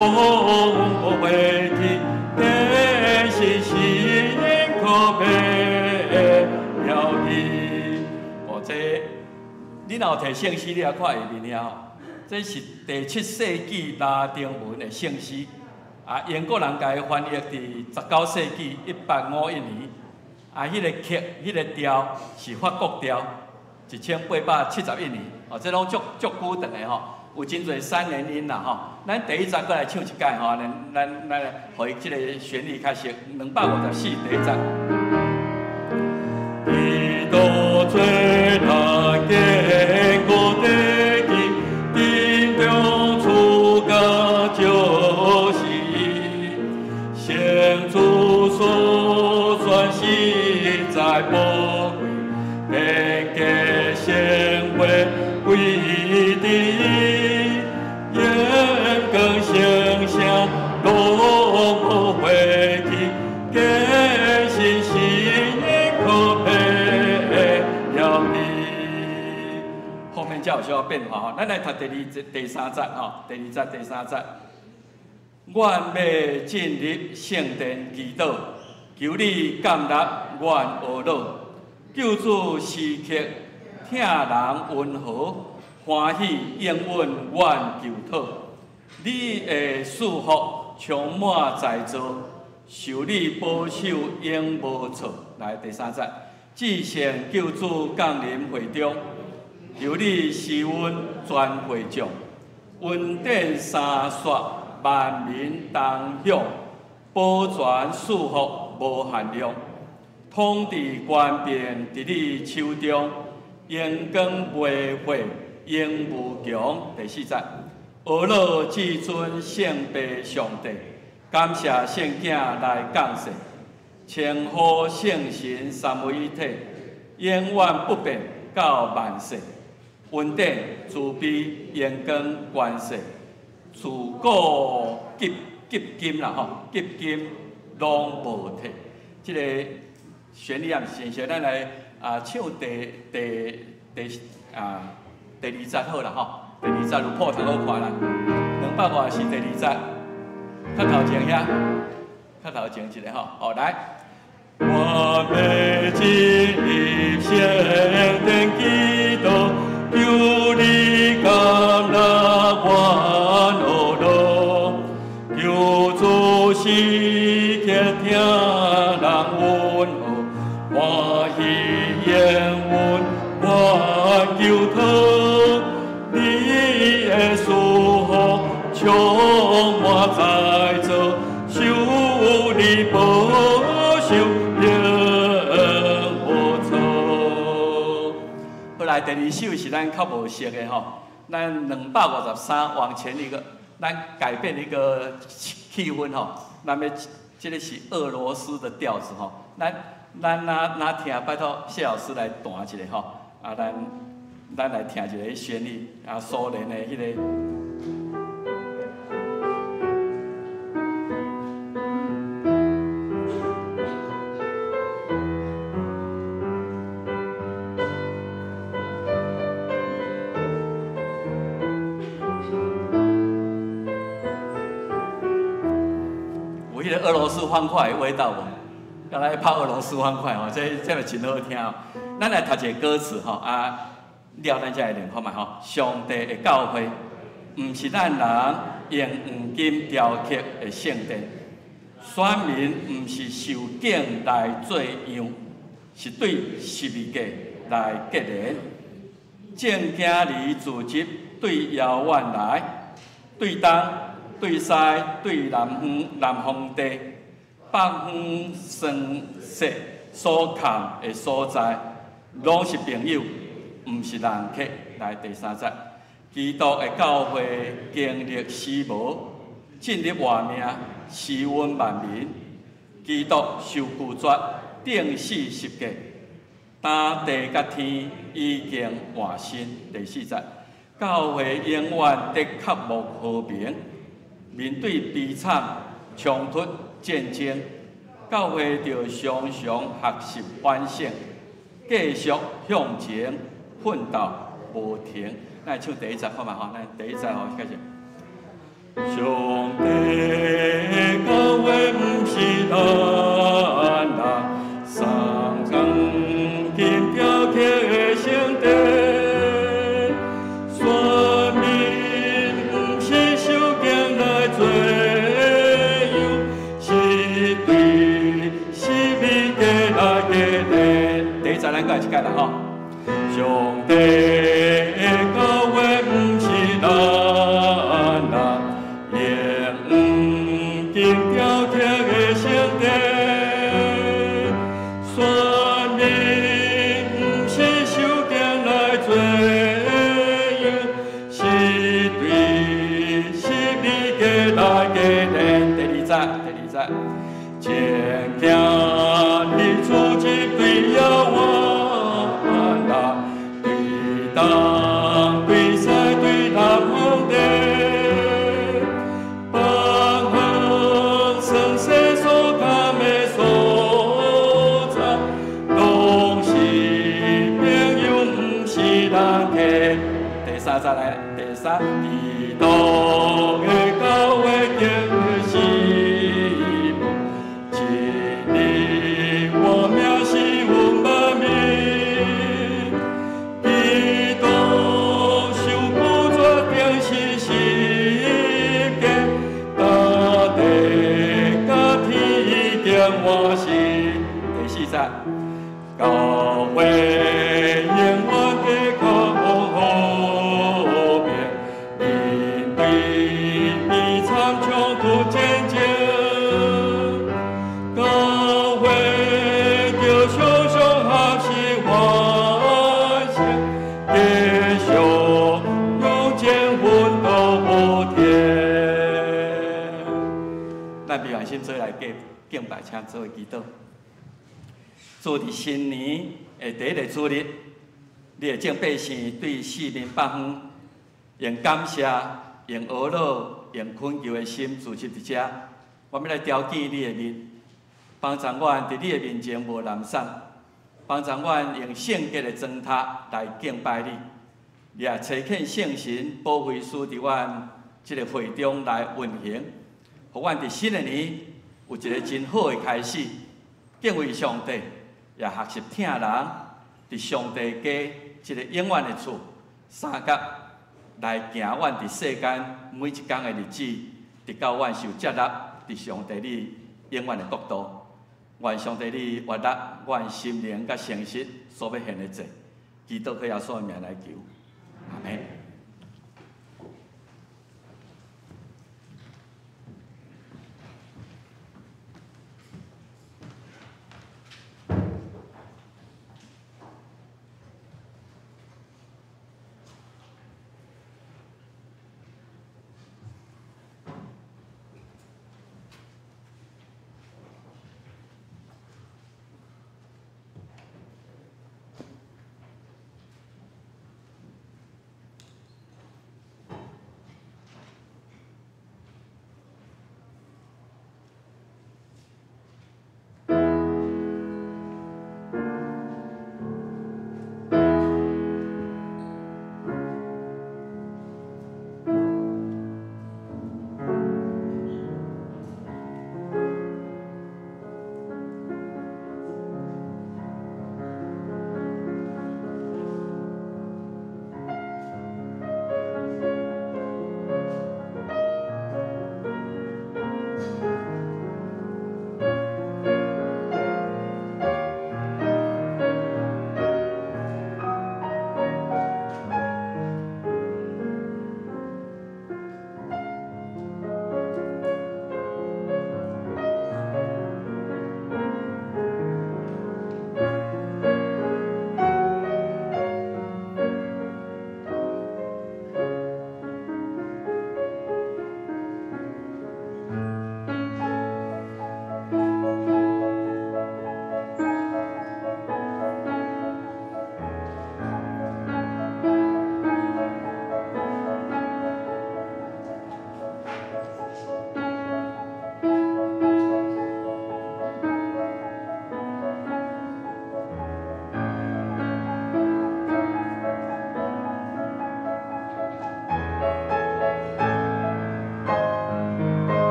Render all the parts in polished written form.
無回去，堅信心可配了你。哦，這你若有提聖詩，你也看下面遐吼，這是第七世紀拉丁文的聖詩，啊，英國人共伊翻譯佇19世紀1851年，啊，彼個曲、彼個調是法國調，1871年，哦，這攏足足久長的吼。有真濟三連音啦吼，咱第一節閣來唱一擺吼，咱咱咱來予伊這个旋律較熟，254第一節。基督做咱堅固地基，殿中厝家就是伊，聖主所選實在寶貴，連結聖會歸佇伊，榮光成聖攏無廢去，堅信心可配了你。後面才有小可變化吼，咱來讀第二節、第三節吼，第二節、第三節。阮欲進入聖殿祈禱，求你降納阮懊惱，救主時刻疼人溫和，歡喜應允阮求討。你的賜福充滿在座，受你保守永無錯。來第三節，至聖救主降臨會中，求你施恩全會眾，恩典三煞萬民同享，保全賜福無限量，統治權柄佇你手中，榮光袂廢，永無窮。第四節，阿樂至尊聖父上帝，感謝聖囝來降世，稱呼聖神三位一體，永遠不變到萬世。恩典慈悲榮光權勢，自古及及今啦吼，及今攏無退。這个旋律也毋是真熟，咱來啊唱第第第啊第二節好啦吼，第二節有譜通好看啦，兩百外是第二節，較頭前遐，較頭前一个吼，好來。我欲進入聖殿祈禱，求你降納阮懊惱，求主時刻疼人溫和，歡喜應允阮求討，你的賜福充滿在座，受你保守永無錯。好來，第二首是咱較無熟的吼，咱253往前一個，咱改變一個氣氛吼，咱欲這个是俄羅斯的調子吼，咱咱若若聽，拜託謝老師來彈一下吼，啊，咱咱來聽一个旋律，啊，蘇聯的彼个。有彼个俄羅斯方塊的味道無？敢若咧拍俄羅斯方塊吼，這這嘛真好聽哦。咱來讀一个歌詞吼，啊，了咱才會練看覓吼。上帝的教會，毋是咱人用黃金雕刻的聖殿，選民毋是受敬來做樣，是對十字架來結連。眾囝兒聚集對遙遠來，對東、對西、對南方、南方地、北方霜雪所崁的所在，攏是朋友，毋是人客。來第三節，基督的教會經歷死無，進入活命，施恩萬民。基督受拒絕，釘死十架，當地佮天已經換新。第四節，教會永遠得渴慕和平，面對悲慘、衝突、戰爭，教會著常常學習反省，繼續向前奮鬥無停。咱來唱第一節看覓吼，咱第一節吼開始。上帝教會毋是咱啦，送黃金雕刻的聖殿，選民毋是受驚來做油，是對十字架來結連。第一節咱閣來一擺啦吼。上帝教會毋是咱啦，用金雕刻的聖殿，選民毋是受驚來做油，是對十字架來結連。第二節，第二節，前行日出一對野外啦，對東對西對南方地，北方算世所甘的所在，攏是朋友，毋是人客。第三節來，第三，基督的教會就是真理，活命是阮媽咪。基督受苦決定是十架，大地佮天已經換新。第四節，教會永遠的靠和平，面對悲慘衝突戰爭，教會著常常學習完成，繼續向前奮鬥不停。咱平安心做來敬敬拜，請做祈禱。主佇新年的第一个主日，你的眾百姓對四面八方，用感謝、用懊惱、用懇求的心聚集佇遮，我們來朝見你的面，幫助阮佇你的面前無懶散，幫助阮用聖潔的妝塔來敬拜你，也差遣聖神保惠師佇阮這个會中來運行，予阮佇新的年有一个真好的開始，敬畏上帝，也學習疼人，佇上帝家這个永遠的厝，相佮來行阮佇世間每一工的日子，直到阮受接納佇上帝你永遠的國度。願上帝你悅納阮心靈佮誠實所欲獻的祭，祈禱靠耶穌的名來求，阿們。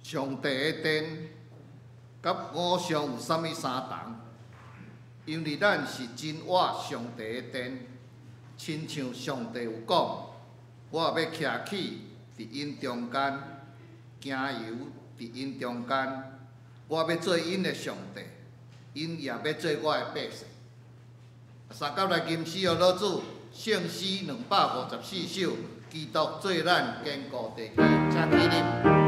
上帝的殿佮偶像有啥物相同？因為咱是真活上帝的殿，親像上帝有講，我欲徛起佇𪜶中間，行遊佇𪜶中間，我欲做𪜶的上帝，𪜶也欲做我的百姓。相佮來吟詩予老主，聖詩254首，基督做咱堅固地基，請起立。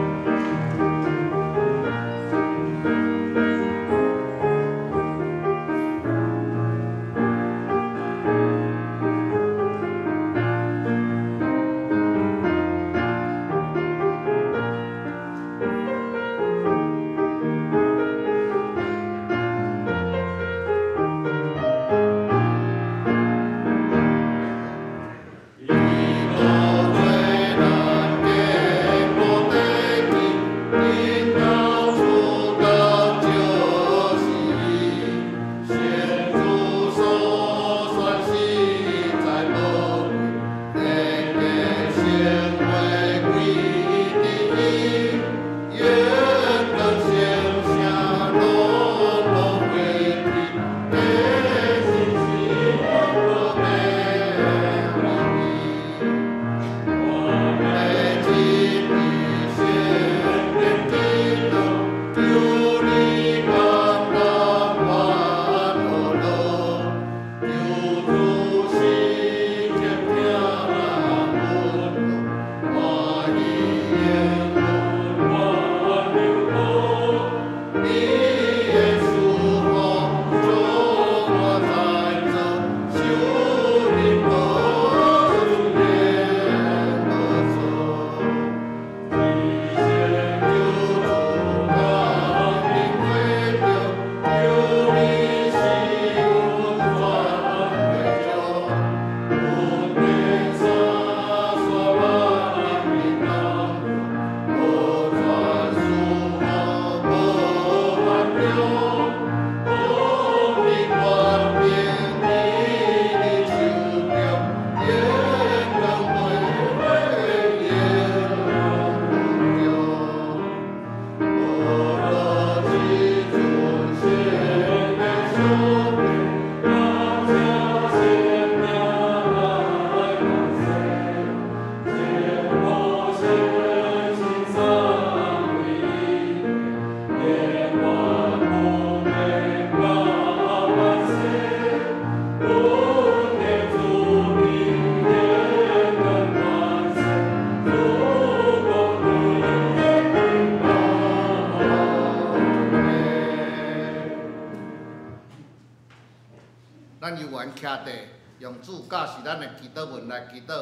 徛地，用主教示咱的祈禱文來祈禱。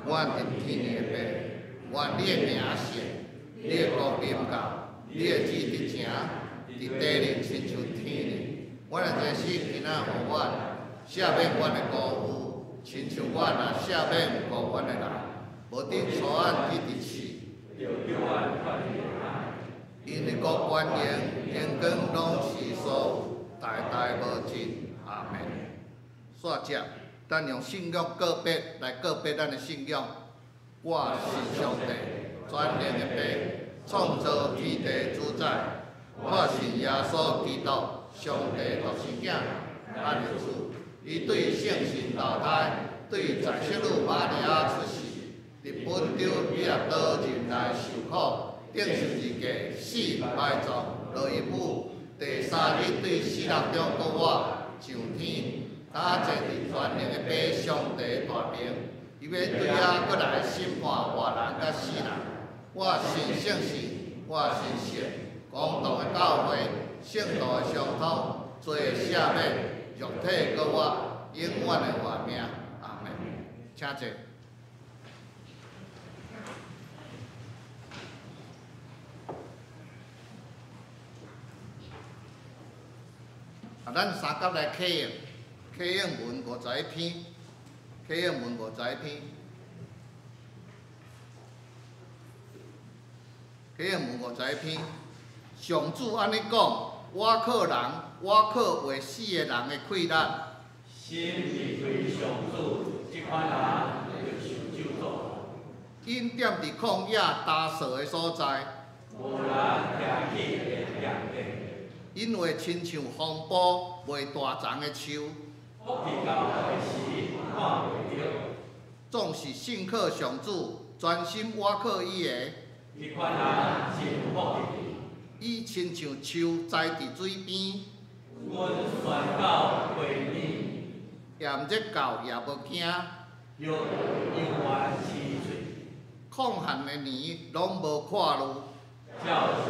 阮佇天的父，願你的名聖，你的國臨到，你的旨佇成，佇地裡親像天裡。阮的餐食今仔予阮，赦免阮的辜負，親像阮也赦免有辜阮的人。無准帶阮去佇試，因為國權榮榮光攏是所有，代代無盡。阿門。煞接，咱用信仰告別來告別咱的信仰。我信上帝，全能的父，創造天地主宰。我信耶穌基督，上帝獨生囝，咱的主。伊對聖神投胎，對在聖女瑪利亞出世，佇本丟彼拉多入來受苦，釘十字架，死埋葬，落陰府，第三日對死人中復活，上天。他坐佇全能的父上帝大明，伊欲對遐閣來審判活人佮死人。我信聖神，我信聖公同的教會，聖徒的相通，罪的赦免，肉體閣活，永遠的活命。阿門。請坐。啊，咱相佮來啟應。啟應文51篇，啟應文51篇，啟應文51篇。上主按呢講：我靠人，我靠會死的人的氣力。心離開上主，這款人就受咒詛。𪜶踮佇曠野焦燥的所在，無人徛起會斷電。𪜶會親像風暴袂斷叢的樹。福氣到的時看袂著。總是信靠上主，專心倚靠伊的。彼款人真有福氣。伊親像樹栽佇水邊。根旋到溪邊。炎熱到也無驚。葉猶原青翠。曠旱的年攏無看慮。照常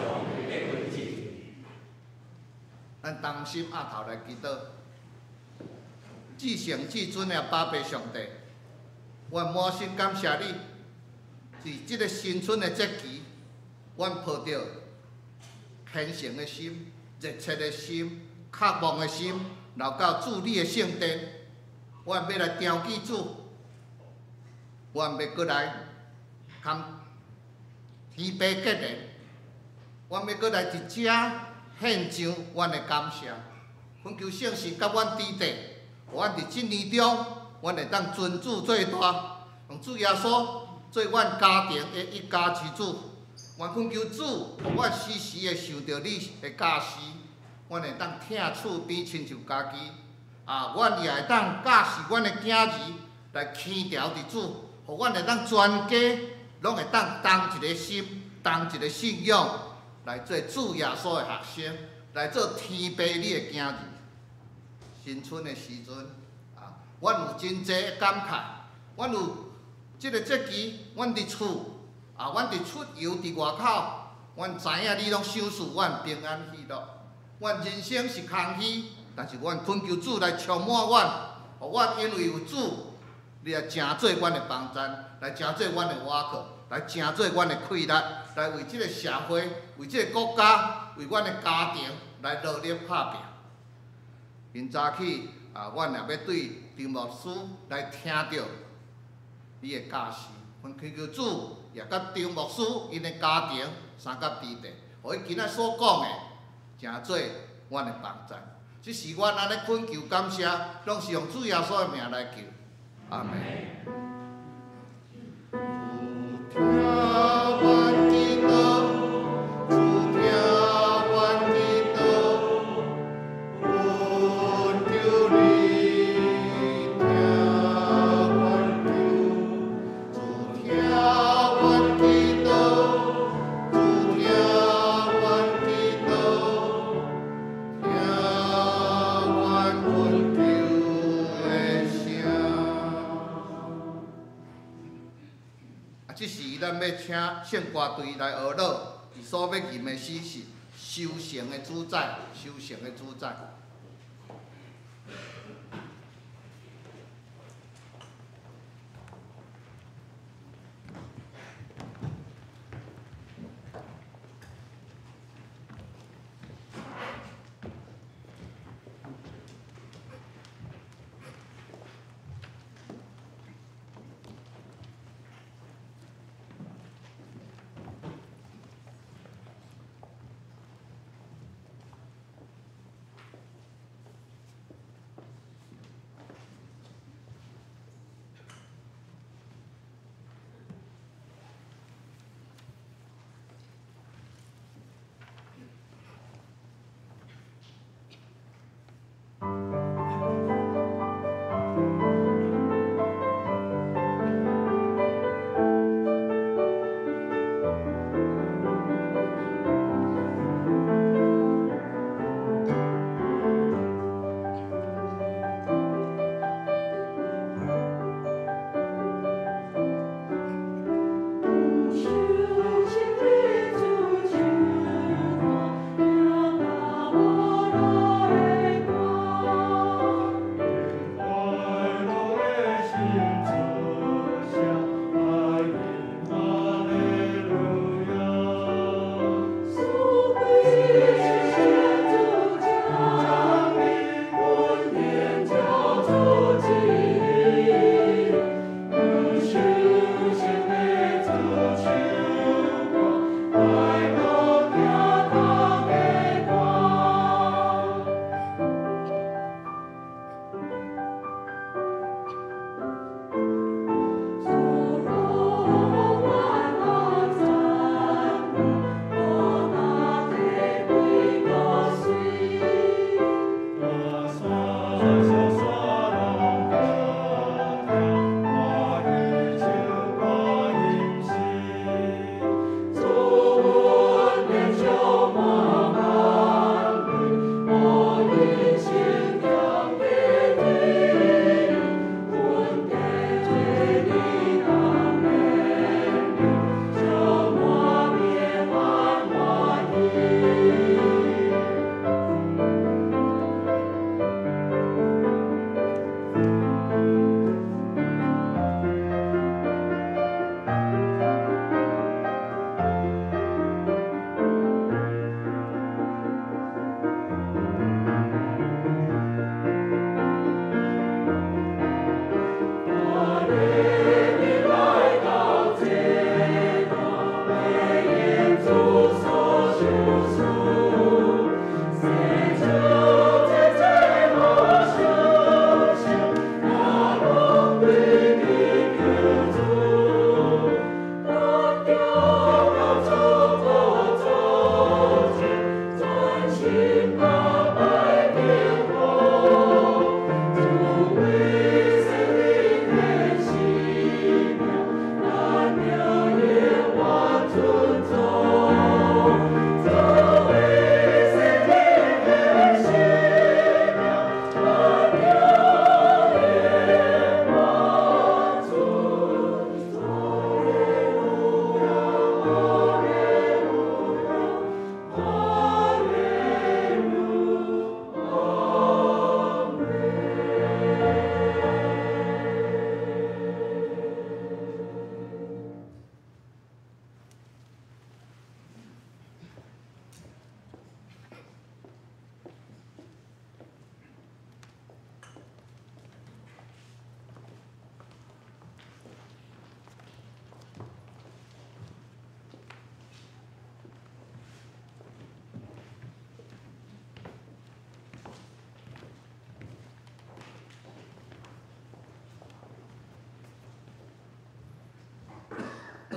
得果子。咱同心徼頭來祈禱。至聖至尊的阿爸父上帝，阮滿心感謝你，佇這个新春的節期，阮抱著虔誠的心、熱切的心、渴望的心，來到主你的聖殿，阮欲來朝見主，阮欲閣來含天父結連，阮欲閣來佇遮獻上阮的感謝，懇求聖神佮阮佇底，予阮佇這年中，阮會當尊主做大，用主耶穌做阮家庭的一家之主。願懇求主，予阮時時會受著你的教示，阮會當疼厝邊親像家己，啊，阮也會當教示阮的囝兒來牽牢佇主，予阮會當全家攏會當同一个心，同一个信仰來做主耶穌的學生，來做天父你的囝兒。新春的時陣，啊，阮有真濟的感慨，阮有這个節期，阮佇厝，啊，阮佇出遊佇外口，阮知影你攏賞賜阮平安喜樂。阮人生是空虛，但是阮懇求主來充滿阮，予阮因為有主，你來成做阮的幫贊，來成做阮的倚靠，來成做阮的氣力，來為這个社會、為這个國家、為阮的家庭來努力拍拚。明早起啊，阮也欲對張牧師來聽著你的教示，阮祈求主也佮張牧師𪜶的家庭相佮佇底，予伊今仔所講的成做阮的幫贊。這是阮按呢懇求感謝，攏是用主耶穌的名來求，阿們。主聽阮祈禱，主聽阮祈禱，懇求你聽阮求。主聽阮祈禱，主聽阮祈禱，聽阮懇求的聲。啊，這時咱欲請聖歌隊來學樂，伊所欲吟的詩是修成的主宰，修成的主宰。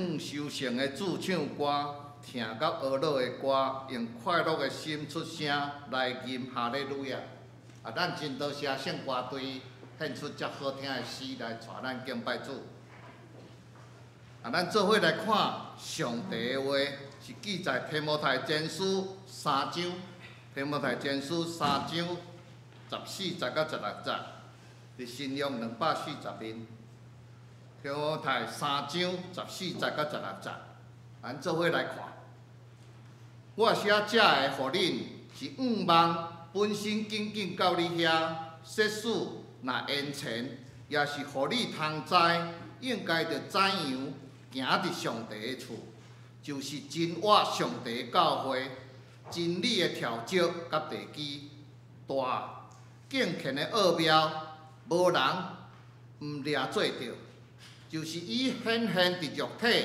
向修成的主唱歌，疼佮呵咾的歌，用快乐的心出声来吟哈利路亚。啊，咱真多谢圣歌队献出遮好听的诗来带咱敬拜主。啊，咱做伙来看上帝的话，是记载提摩太前书三章，提摩太前书三章14节到16节，伫新约240面。提摩太三章14节到16节，咱做伙来看。我写这个予恁，是向望本身紧紧到你遐，即使若延迟，也是予你通知，应该著怎样行伫上帝的厝，就是真活上帝的教会，真理的柱石佮地基，大敬虔的奥妙，无人毋掠做著。就是伊显现伫肉体，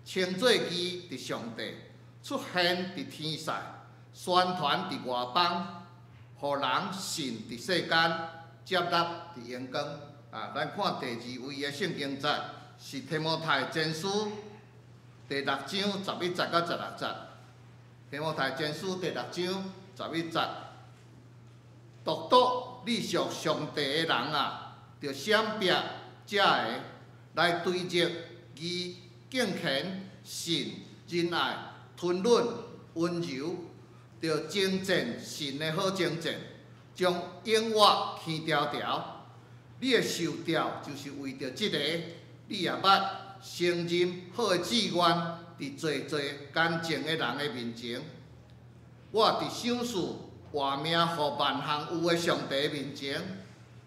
称做义伫上帝，出现伫天使，宣传伫外邦，予人信伫世间，接纳伫荣光。啊，咱看第二位的圣经节是提摩太前书第六章11节到16节。提摩太前书第六章十一节，独独你属上帝的人啊，著闪避这个，来追逐义、敬虔、信、仁爱、吞忍、温柔，著征战神的好征战，将永活牵牢牢。你的受召就是为著这个，你也捌承认好的志愿，伫济济干净的人的面前，我伫赏赐活命予万项有的上帝面前，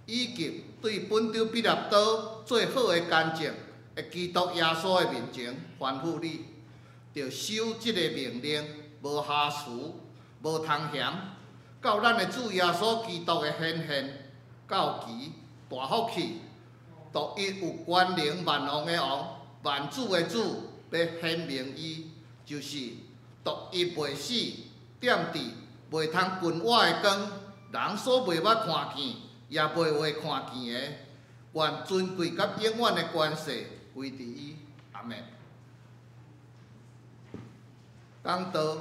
以及对本丢彼拉多做好的干净的基督耶稣的面前，吩咐你，著守这个命令，无瑕疵，无通嫌，到咱的主耶稣基督的显现，到期大福气，独一有权能万王的王，万主的主，欲显明伊，就是独一袂死，踮伫袂通近我的光，人所袂捌看见，也袂会看见的，愿尊贵佮永远的权势归伫伊。阿们。讲道，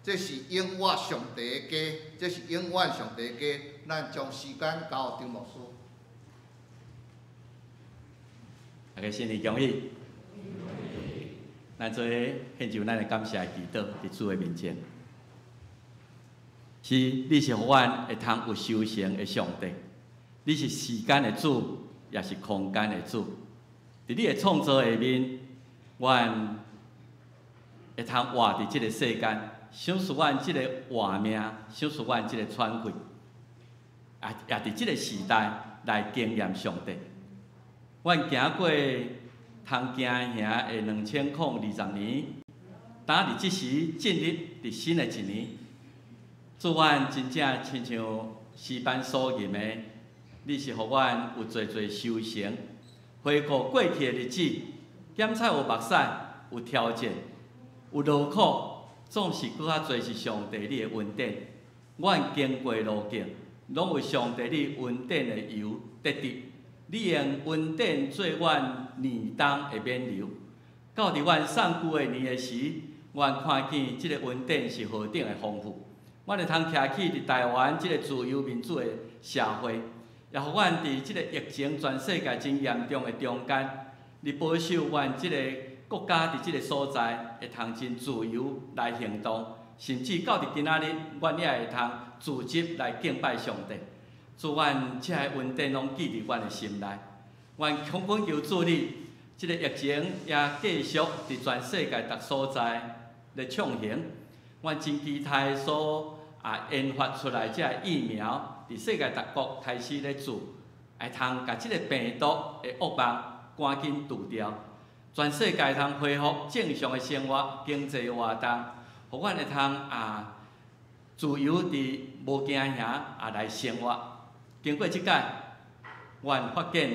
这是永活上帝的家，这是永远上帝的家。咱将时间交予张牧师。大家新年恭喜！咱做献上咱的感谢祈祷，伫主的面前。是，你是予阮会通有修成的上帝，你是时间的主，也是空间的主。伫你的创造下面，阮会通活伫这个世间，赏赐阮这个活命，赏赐阮这个喘气，也伫这个时代来经验上帝。阮行过通惊吓的2020年，当伫这时进入伫新的一年，主阮真正亲像诗班所吟的，你是予阮有济济修成，回顾过去的日子，检测有目屎，有挑战，有劳苦，总是阁较济是上帝你的恩典。阮经过路径，拢有上帝你恩典的油得滴。你用恩典做阮年冬的勉励，到伫阮送旧的年的时，阮看见这个恩典是何等的丰富。阮会通徛起伫台湾这个自由民主的社会，也予阮伫这个疫情全世界真严重的中间，你保守阮这个国家伫这个所在会通真自由来行动，甚至到伫今仔日，阮也会通组织来敬拜上帝。主，阮这个恩典拢记伫阮的心内。阮恳恳求主你，这个疫情也继续伫全世界逐所在咧畅行。阮真期待所研发出来这个疫苗，伫世界各国开始咧做，会通共这个病毒的恶梦赶紧除掉，全世界通恢复正常的生活、经济活动，予阮会通自由伫无惊吓来生活。经过这届，阮发现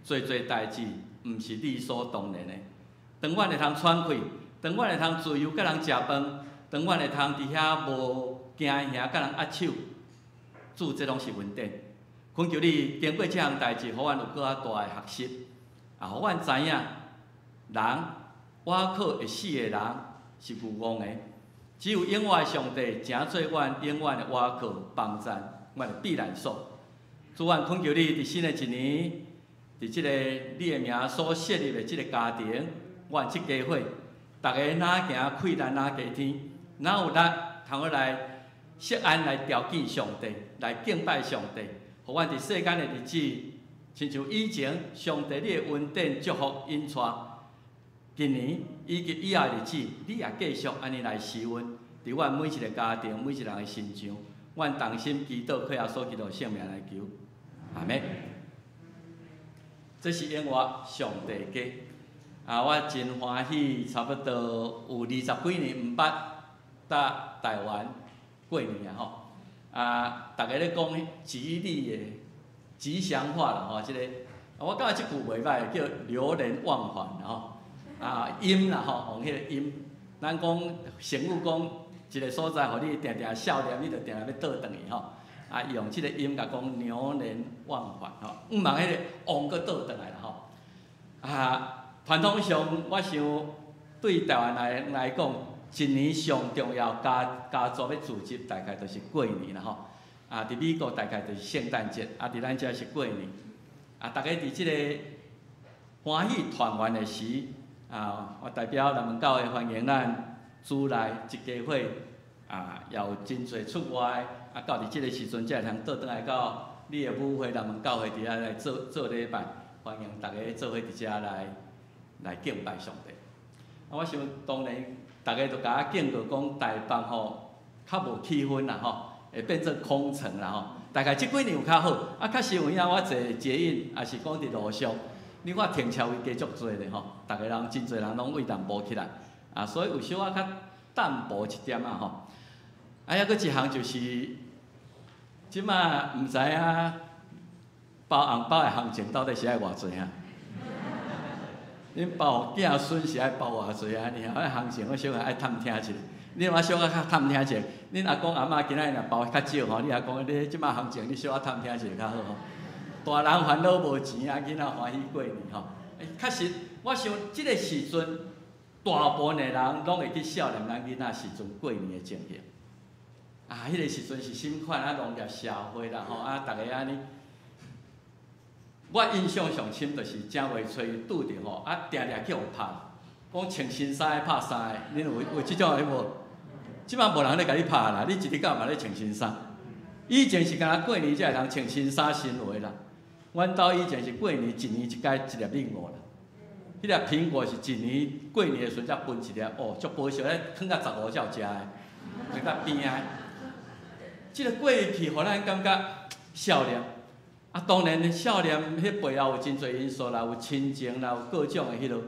济济代志毋是理所当然的。当阮会通喘气，当阮会通自由佮人食饭，当阮会通伫遐无惊吓佮人握手，主，这拢是恩典。恳求你经过这项代志，予阮有阁较大的学习，也予阮知影，人倚靠會死的人是愚戇的，只有永活的上帝成做阮永遠的倚靠幫贊，阮的避難所。主，阮懇求你，佇新的一年，佇這個你的名所設立的這個家庭，阮這家伙，逐家若行困難若加添，若有力通好來錫安來朝見上帝，來敬拜上帝，予阮佇世間的日子，親像以前上帝你的恩典祝福引帶。今年以及以後的日子，你也繼續按呢來施恩，佇阮每一个家庭、每一個人的身上，阮同心祈禱，靠耶穌基督聖名來求，阿們。這是永活上帝家，啊，我真歡喜，差不多有20幾年毋捌佇台灣過年啊吼。啊，逐家咧講吉利的吉祥話啦吼，這個，我感覺這句袂䆀，叫流連忘返吼。啊，音啦吼，用彼個音，咱講成語講一个所在，予你定定少年，你就定定欲倒轉去吼。啊，用這个音共講流連忘返吼，毋茫彼个忘閣倒轉來啦吼。啊，傳統上我想對台灣來來講，一年上重要家家族欲聚集，大概就是過年啦吼。啊，佇美國大概就是聖誕節，啊，佇咱遮是過年。啊，逐家佇這个歡喜團圓的時，啊！我代表南門教會歡迎咱主內一家伙，啊，也有真濟出外，啊，到佇這个時陣才會通倒轉來到你的母會南門教會佇遐來做做禮拜，歡迎逐家做伙佇遮來來敬拜上帝。啊，我想當然，逐家都共我警告講，台北吼較無氣氛啦吼，會變做空城啦吼。大概這幾年有較好，啊，確實有影我坐捷運，抑是講佇路上。你看停車位加足濟咧吼，逐个人真濟人攏為南部起來，啊，所以有小可較淡薄一點仔吼。啊，猶閣一項就是，這馬毋知影包紅包的行情到底是愛偌濟啊？恁包予囝孫是愛包偌濟啊？爾啊，行情我小可愛探聽一下。你若小可較探聽一下，恁阿公阿嬤今仔日若包較少吼，你也講你這馬行情你小可探聽一下較好吼。大人煩惱無錢啊，囡仔歡喜過年吼。欸，確實，我想這个時陣，大部分的人攏會去少年咱囡仔時陣過年的情形。啊，彼个時陣是啥物款啊？農業社會啦吼，啊，逐家按呢。我印象上深就是正月初一拄著吼，啊，定定去予拍，講穿新衫的拍衫的，恁有有這種的無？這馬無人咧共你拍啦，你一日到晚咧穿新衫。以前是敢若過年才會通穿新衫新鞋啦。阮兜以前是過年一年一擺一粒蘋果啦，彼粒蘋果是一年過年的時陣才分一粒，哦，足保守，彼囥到15才有食的，囥到邊仔。這個過去，予咱感覺少年。啊，當然少年彼背後有真濟因素啦，有親情啦，有各種的彼落。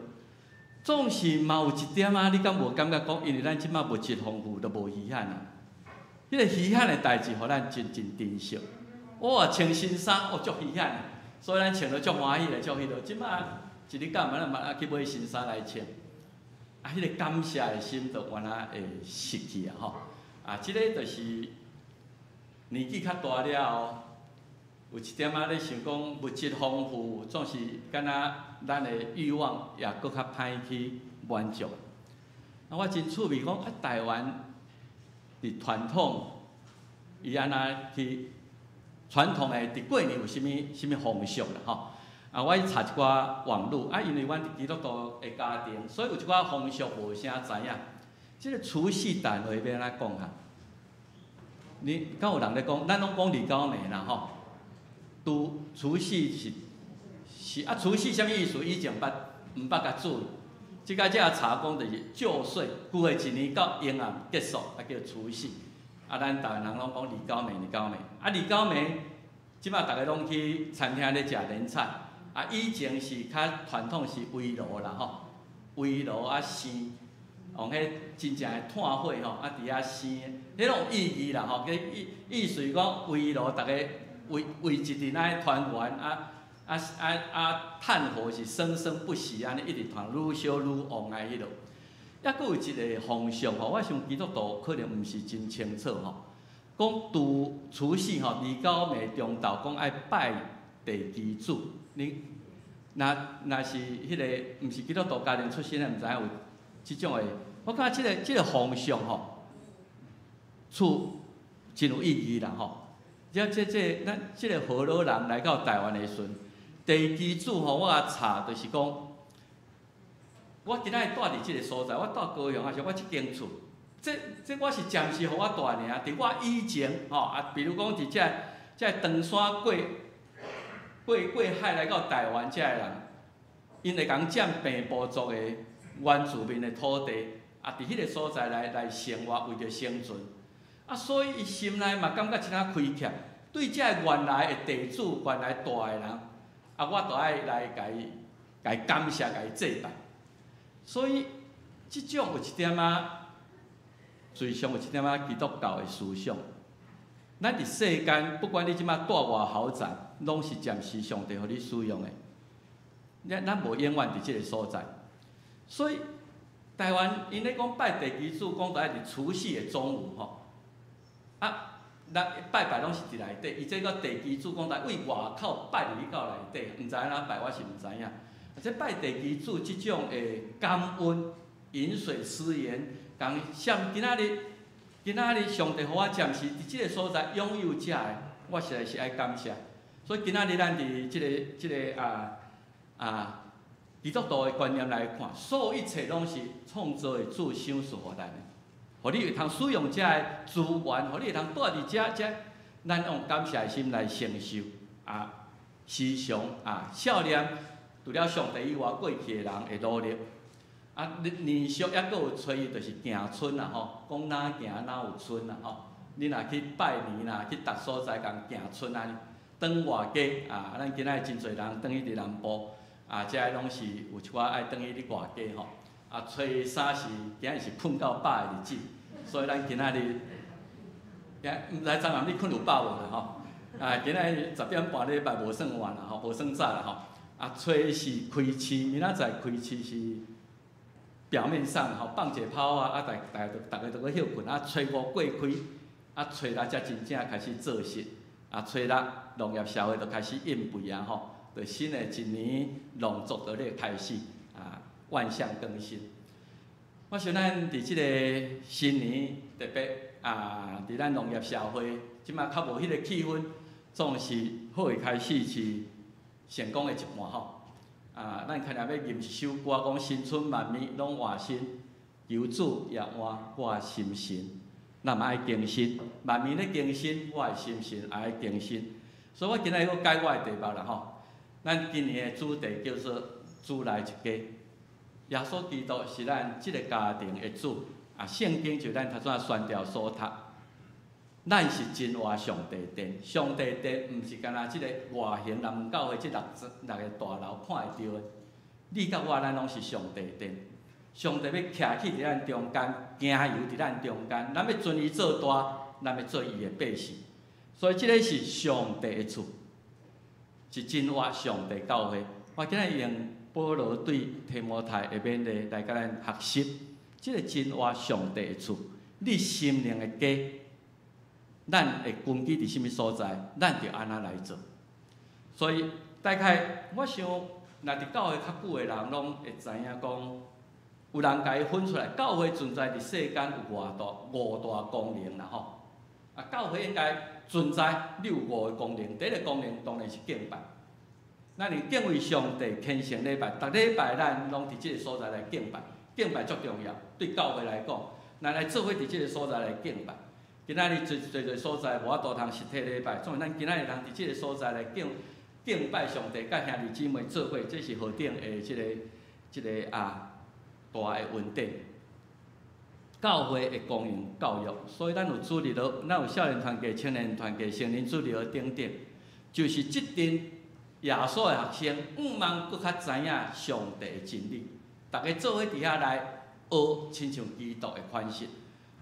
總是嘛有一點仔，你敢無感覺講，因為咱這馬物質豐富，就無稀罕啊。彼个稀罕的代誌，予咱真真珍惜。哇，穿新衫，哦，足稀罕的。所以咱穿了足歡喜的，足彼落。這馬一日到晚咱嘛去買新衫來穿，啊，彼个感謝的心就原來會失去啊吼。啊，這个就是年紀較大了後，有一點仔咧想講物質豐富，總是敢若咱的慾望也閣較歹去滿足。啊，我真趣味講啊，台灣佇傳統，伊按怎去？傳統的佇過年有啥物啥物風俗啦吼？啊，我去查一寡網路，啊，因為阮佇基督徒的家庭，所以有一寡風俗無啥知影。這个除夕蛋話欲按怎講哈？你敢有人咧講？咱攏講二九暝啦吼。除除夕是是啊，除夕啥物意思？以前捌毋捌共注意。這個這查講就是舊歲，舊的一年到陰暗結束，啊叫除夕。啊，咱台灣人攏講二九暝，二九暝。啊，二九暝，這馬逐家攏去餐廳咧食年菜。啊，以前是較傳統是圍爐啦吼，圍爐啊生，用彼真正的炭火吼，啊佇遐生，彼攏有意義啦吼。意意思講圍爐，逐家圍圍一陣仔團圓啊啊啊啊，炭火是生生不息按呢，一直傳愈燒愈旺的彼落。抑閣有一个風俗吼，我想基督徒可能毋是真清楚吼。講除除夕吼，二九暝中晝講愛拜地基主。你若若是彼个毋是基督徒家庭出身的，毋知影有這種的，我感覺這個方向吼，厝真有意義啦吼。這這這咱這個河洛人來到台灣的時陣，地基主吼，我共查就是講，我今仔日住佇這個所在，我住高雄，抑是我這間厝，這我是暫時予我住爾，佇我以前吼啊，比如講佇這長山過海來到台灣這个人，𪜶會共佔平埔族的原住民的土地，啊，佇彼個所在來生活，為著生存，啊，所以伊心內嘛感覺一點虧欠，對這个原來的地主、原來住的人，啊，我都愛來共伊、共伊感謝、共伊祭拜。所以，這種有一點仔，隨上有一點仔基督教的思想。咱佇世間，不管你這馬住偌豪宅，攏是暫時上帝予你使用的。咱無永遠佇這個所在。所以，台灣𪜶咧講拜地基主，講著愛佇除夕的中午吼。啊，咱拜拜攏是佇內底，伊這個地基主講著為外口拜入去到內底，毋知按怎拜，我是毋知影。這拜地基主這種的感恩、飲水思源，共像今仔日上帝予我暫時佇這個所在擁有這个，我實在是愛感謝。所以今仔日咱佇這個基督徒的觀念來看，所有一切攏是創造的主賞賜予咱的，予你會通使用這个資源，予你會通住佇遮遮，咱用感謝的心來承受啊，時常啊，孝念除了上帝以外過去的人的努力。啊，年俗抑閣有初一，就是行春啦吼，講哪行哪有春啦吼。你若去拜年啦，去逐所在共行春按呢，轉外家啊，咱今仔日真濟人轉去佇南部，啊，這个攏是有一寡愛轉去佇外家吼。啊，初三是今日是睏到飽的日子，所以咱今仔日，毋知昨暗你睏有飽無啦吼？啊，今仔日10點半禮拜無算晚啦吼，無算早啦吼。啊，初四開市，明仔載開市是表面上吼放一個炮啊，啊，逐逐逐个都閣歇睏，啊，初五過開，啊，初六才真正開始做實，啊，初六農業社會就開始應備啊吼，就新的一年農作就咧開始，啊，萬象更新。我想咱佇這個新年特別啊，佇咱農業社會，這馬較無彼個氣氛，總是好的開始是成功的一半吼。啊，咱可能欲吟一首歌，講新春萬物攏換新，求主也換我心神。咱嘛愛更新，萬物咧更新，我的心神也愛更新。所以我今仔日閣改我的題目啦吼。咱今年的主題叫做“主內一家”，耶穌基督是咱這個家庭的主。啊，聖經就咱頭先宣調所讀，咱是真活上帝殿，上帝殿毋是干焦這個外形南門教會這六個大樓看會著的。你佮我，咱攏是上帝殿，上帝欲徛起佇咱中間，行遊佇咱中間，咱欲尊伊做大，咱欲做伊的百姓。所以這個是上帝的厝，是真活上帝教會。我今日用保羅對提摩太的勉勵來共咱學習，這個真活上帝的厝，你心靈的家，咱會根基佇啥物所在，咱就按怎來做。所以大概我想，若佇教會較久的人，攏會知影講，有人共伊分出來，教會存在佇世間有偌大五大功能啦吼。啊，教會應該存在，你有五個功能。第一個功能當然是敬拜，咱會敬畏上帝，虔誠禮拜，逐禮拜咱攏佇這個所在來敬拜，敬拜足重要。對教會來講，咱來做伙佇這個所在來敬拜。今仔日濟濟濟所在無法度通實體禮拜，總是咱今仔日通佇這個所在來敬拜上帝，佮兄弟姊妹做伙，這是何等的這個啊大的恩典。教會的功用教育，所以咱有主日學，咱有少年團契、青年團契、成人主日學等等，就是這陣耶穌的學生，向望閣較知影上帝的真理，逐家做伙佇遐來學，親像基督的款式。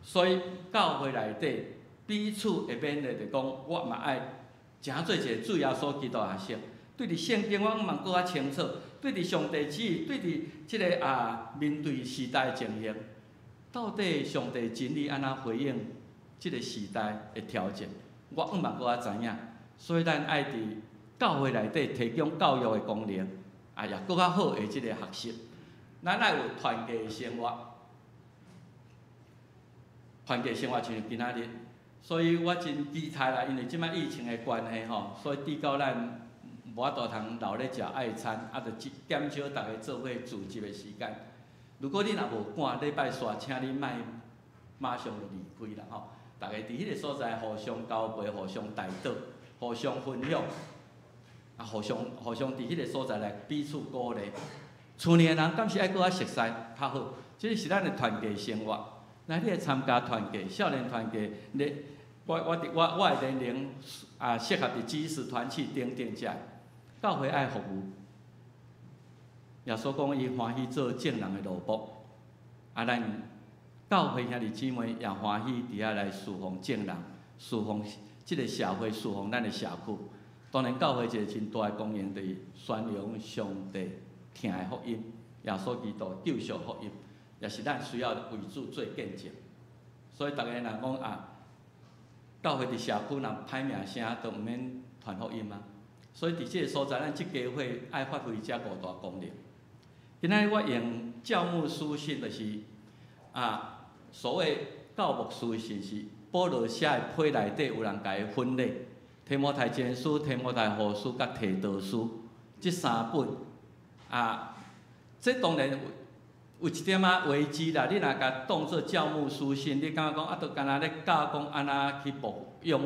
所以教會內底彼此會勉勵，就講我嘛愛誠做一個主耶穌基督的學生。對佇聖經，我向望閣較清楚；對佇上帝旨意，對佇這個啊面對時代的情形，到底上帝真理按怎回應這個時代的挑戰，我向望閣較知影。所以咱愛佇教會內底提供教育的功能，啊，也閣較好的這個學習。咱愛有團契的生活。團契生活像今仔日，所以我真期待啦，因為這擺疫情的關係吼，所以致到咱無法度通留咧食愛餐，啊，就減少逐家做伙聚集的時間。如果你若無趕，禮拜煞請你莫馬上就離開啦吼。逐家佇彼个所在互相交陪、互相代禱、互相分享，啊，互相互相佇彼个所在來彼此鼓勵。厝內的人敢是愛閣較熟似較好，這是咱的團契生活。來，你會參加團契、少年團契，你我我佇我我的年齡啊，適合佇知識團契等等遮，教會愛服務。耶穌講伊歡喜做眾人的奴僕，啊，咱教會兄弟姊妹也歡喜佇遐來侍奉眾人，侍奉這个社會，侍奉咱的社區。當然，教會一个真大的功能，就是宣揚上帝疼的福音，耶穌基督救贖福音，也是咱需要為主做見證。所以，逐家若講啊，教會佇社區若歹名聲，都毋免傳福音啊。所以，佇這个所在，咱這家會愛發揮這五大功能。今仔日我用教牧書信，就是啊，所謂教牧書信是保羅寫的批內底有人共伊分類，提摩太前書、提摩太後書佮提多書這三本啊，這當然有有一點仔危機啦。你若共當做教牧書信，你感覺講啊，就敢若咧教講按怎去牧養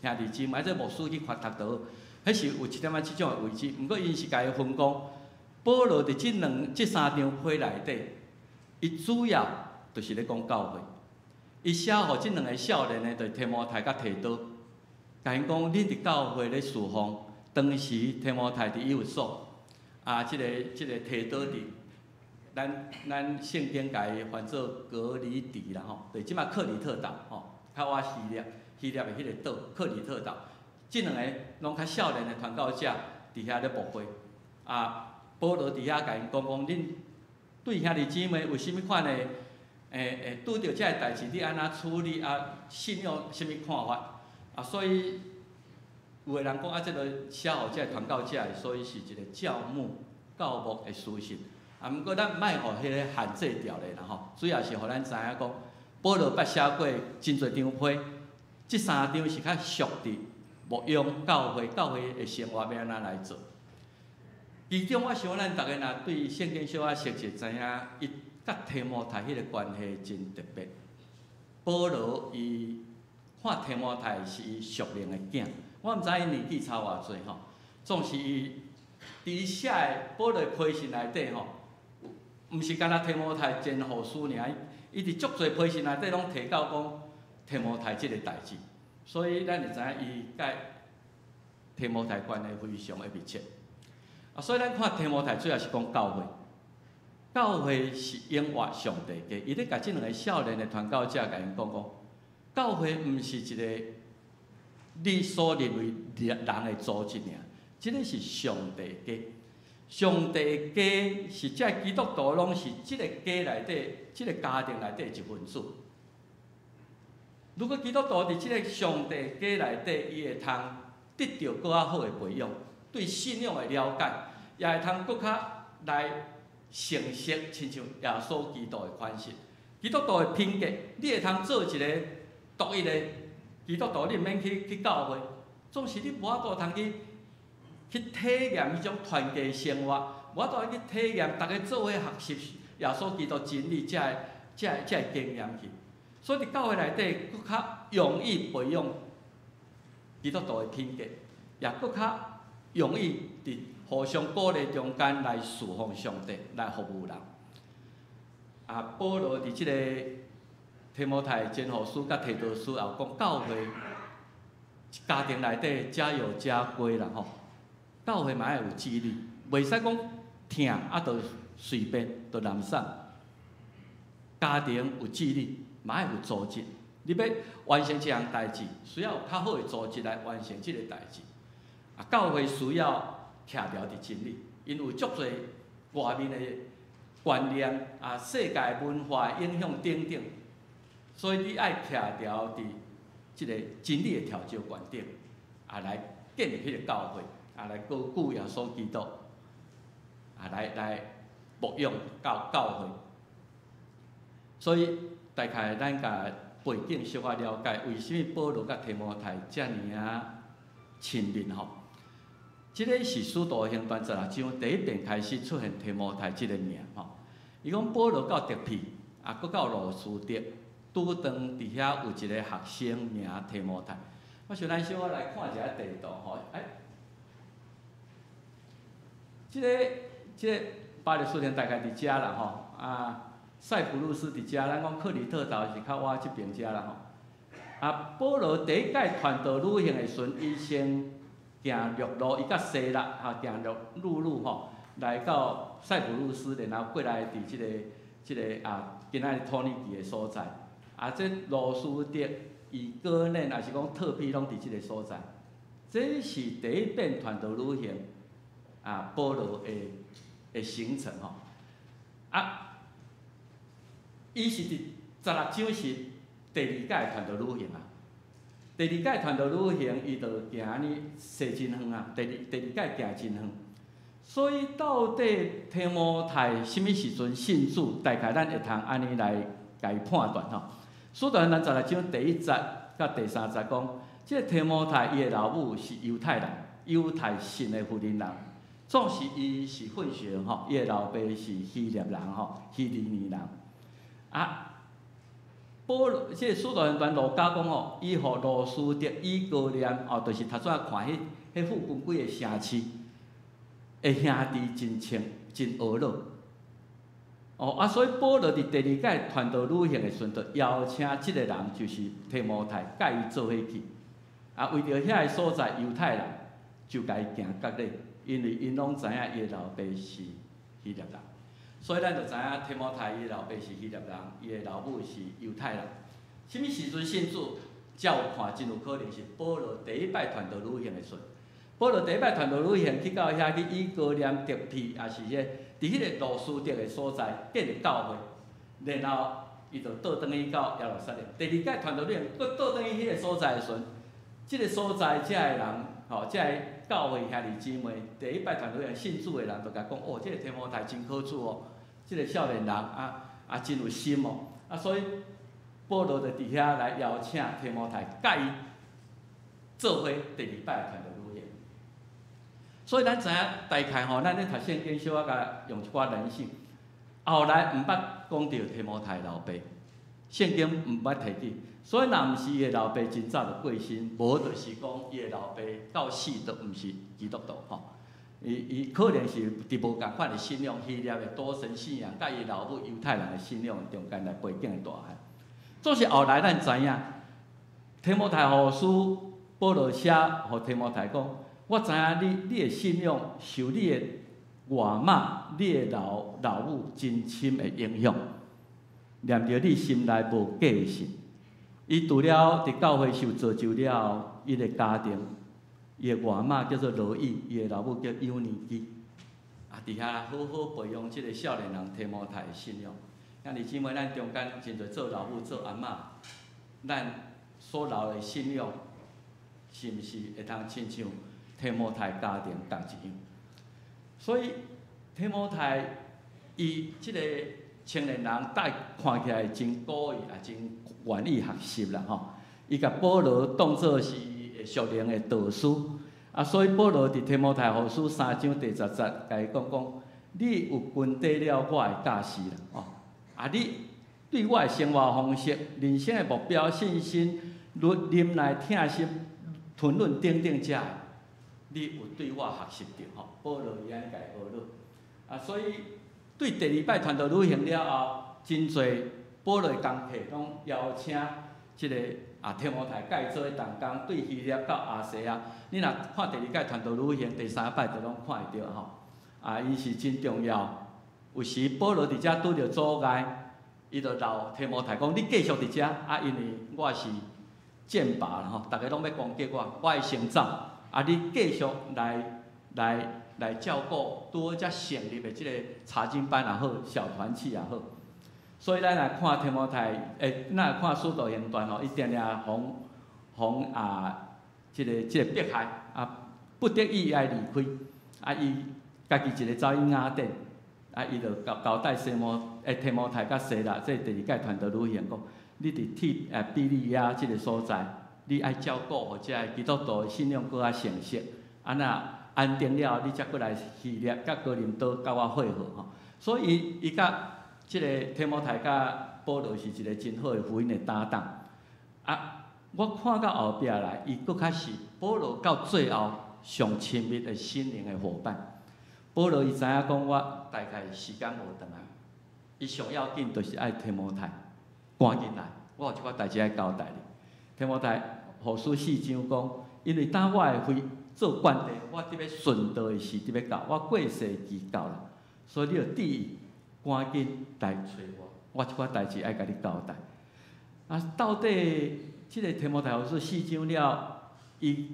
兄弟姊妹，這牧師去閱讀就好，彼是有一點仔這種的危機。毋過𪜶是共伊分工。保羅佇這兩、這三張批內底，伊主要就是咧講教會。伊寫予這兩个少年的，就是提摩太佮提多，共𪜶講，恁佇教會咧侍奉，當時提摩太佇以弗所，啊，這个這个提多佇咱咱聖經共伊翻做革哩底啦吼，就是這擺克里特島吼，較倚希臘希臘的彼个島克里特島，這兩个攏較少年的傳教者佇遐咧牧會，啊。保羅佇遐共𪜶講講，恁對兄弟姊妹有啥物款的，會會拄著這个代誌，你按怎處理啊？信仰啥物看法？啊，所以有的人講啊，這个寫予這个傳教者的，所以是一个教牧教牧的書信。啊，毋過咱莫予彼个限制牢咧啦吼，主要是予咱知影講，保羅捌寫過真濟張批，這三張是較屬佇牧養教會、教會的生活欲按怎來做。其中，我想咱逐家若對聖經小可熟悉，知影伊佮提摩太彼个關係真特別。保羅伊看提摩太是伊屬靈的囝，我毋知𪜶年紀差偌濟吼，總是伊佇伊寫的保羅批信內底吼，毋是干焦提摩太前後書爾，伊佇足濟批信內底攏提到講提摩太這个代誌，所以咱會知影伊佮提摩太關係非常的密切。啊，所以咱看提摩太主要是講教會，教會是永活上帝家。伊咧共這兩個少年的傳教者共𪜶講講，教會毋是一個你所認為人的組織爾，這个是上帝家。上帝家是這基督徒攏是這个家內底，這个家庭內底一份子。如果基督徒佇這个上帝家內底，伊會通得著閣較好的培養。對信仰的了解，也會通閣較來成熟，親像耶穌基督的款式。基督徒的品格，你會通做一个獨一的基督徒，你毋免去去教會，總是你無法度通去去體驗彼種團契生活，無法度去體驗逐家做伙學習耶穌基督真理這个這个這个經驗去。所以佇教會內底，閣較容易培養基督徒的品格，也閣較容易佇互相鼓勵中間來侍奉上帝，來服務人。啊，保羅佇這个提摩太前後書佮提多書也有講，教會家庭內底家有家規啦吼，教會嘛愛有紀律，袂使講疼啊，就隨便就濫散。家庭有紀律，嘛愛有組織。你欲完成一項代誌，需要有較好的組織來完成這个代誌。啊，教會需要徛牢佇真理，因有足濟外面的觀念啊、世界文化影響等等，所以你愛徛牢佇這个真理的調酒觀頂，啊，來建立彼个教會，啊，來高舉耶穌基督，啊，來來牧養教教會。所以大概咱共背景小可了解，為啥物保羅佮提摩太遮爾仔親密吼？這个是使徒行傳十六章第一遍開始出現提摩太這个名吼。伊講保羅到得庇，啊，閣到路司得，拄當佇遐有一个學生名提摩太。我想咱小可來看一下地圖吼，欸，這个巴勒斯坦大概佇遮啦吼，啊，塞浦路斯佇遮，咱講克里特島是較倚這爿遮啦吼。啊，保羅第一擺傳道旅行的時陣，伊先行陸路，伊佮西拉吼行陸陸路吼，來到塞浦路斯，然後過來佇這個啊，今仔日土耳其的所在。啊，這路司得、以哥念，抑是講特庇，攏佇這个所在。這是第一遍傳道旅行啊，保羅的行程吼。啊，伊是佇十六章是第二擺傳道旅行啊。第二擺傳道旅行，伊就行按呢踅真遠啊。第二擺行真遠，所以到底提摩太啥物時陣信主？大概咱會通按呢來共伊判斷吼。使徒行傳十六章第一節佮第三節講，這个提摩太伊的老母是猶太人，猶太信的婦人人，總是伊是混血吼，伊的老爸是希臘人吼，希利尼人。啊，保羅，這个使徒行傳路加講吼，伊予路司得、以哥念哦，就是頭先看彼附近幾个城市的兄弟真親真呵咾。哦，啊，所以保羅佇第二擺傳道旅行的時陣，就邀請這个人，就是提摩太，佮伊做伙去。啊，為著遐个所在猶太人，就共伊行割禮，因為𪜶攏知影伊的老爸是希臘人。所以咱就知影提摩太伊的老爸是希臘人，伊的老母是猶太人。啥物時陣信主？照看真有可能是保羅第一擺傳道旅行的時陣。保羅第一擺傳道旅行去到遐去以哥念、得庇，抑是彼佇彼个路司得的所在建立教會，然後伊就倒轉去到耶路撒冷。第二擺傳道旅行，閣倒轉去彼个所在的時陣，這个所在遮的人，吼，遮个教會兄弟姊妹，第一擺傳道旅行信主的人，就共講：哦，這个提摩太真可取哦，這个少年人啊啊真有心哦，啊，所以保羅就佇遐來邀請提摩太，佮伊做伙第二擺傳道旅行。所以咱知影大概吼，咱咧讀聖經小可共用一寡人性。後來毋捌講著提摩太老爸，聖經毋捌提起，所以若毋是伊的老爸真早就過身，無就是講伊的老爸到死都毋是基督徒吼。伊伊可能是佇無仝款的信仰，希臘的多神信仰，佮伊老母猶太人的信仰中間來背景的大漢。總是後來咱知影，提摩太後書保羅寫予提摩太講：我知影你的信仰受你的外媽、你的老老母真深的影響，念著你心內無假的信。伊除了佇教會受造就了後，伊的家庭，伊的外媽叫做羅以，伊的老母叫友尼基，啊，佇遐好好培養這个少年人提摩太的信仰。兄弟姊妹，咱中間真濟做老母、做阿嬤，咱所留的信仰，是毋是會通親像提摩太家庭仝一樣？所以提摩太伊這个青年人，帶看起來真古意，也真願意學習啦吼。伊共保羅當做是屬靈的導師，啊，所以保羅佇提摩太後書三章第十節，共伊講講，你有跟綴了我的教示啦，哦，啊，你對我的生活方式、人生的目標、信心、忍耐、疼惜、吞忍等等這，你有對我學習著吼。保羅伊按呢共伊呵咾，啊，所以對第二擺傳道旅行了後，真濟保羅的工課攏邀請這个啊提摩太佮伊做伙同工，對希臘到亞細亞。你若看第二擺傳道旅行，第三擺就攏看會著吼。啊，伊是真重要。有時保羅佇遮拄著阻礙，伊就留提摩太講：你繼續佇遮啊，因為我是劍拔啦吼，逐家攏欲攻擊我，我會先走。啊，你繼續來來來照顧拄好才成立的這個查經班也好，小團契也好。所以咱來看提摩太，欸，咱來看使徒行傳吼，伊定定予予啊，這個迫害啊，不得已愛離開，啊，伊家己一个走去雅典，啊，伊就交交代西摩，欸，提摩太佮西拉，這第二擺傳道旅行講，你佇鐵庇哩亞這个所在，你愛照顧予這个基督徒的信仰閣較成熟，啊若安定了，你才閣來希臘佮哥林多佮我會合吼。所以伊佮這个提摩太佮保羅是一个真好的福音的搭檔。啊，我看到後壁來，伊閣較是保羅到最後上親密的心靈的夥伴。保羅伊知影講，我大概時間無長啊，伊上要緊就是愛提摩太趕緊來，我有一寡代誌愛交代你。提摩太後書四章講，因為當我的位做關帝，我得欲殉道的時得欲到，我過世期到啦，所以你著注意趕緊來揣我，我這寡代誌愛共你交代。啊，到底這个提摩太後書四章了，伊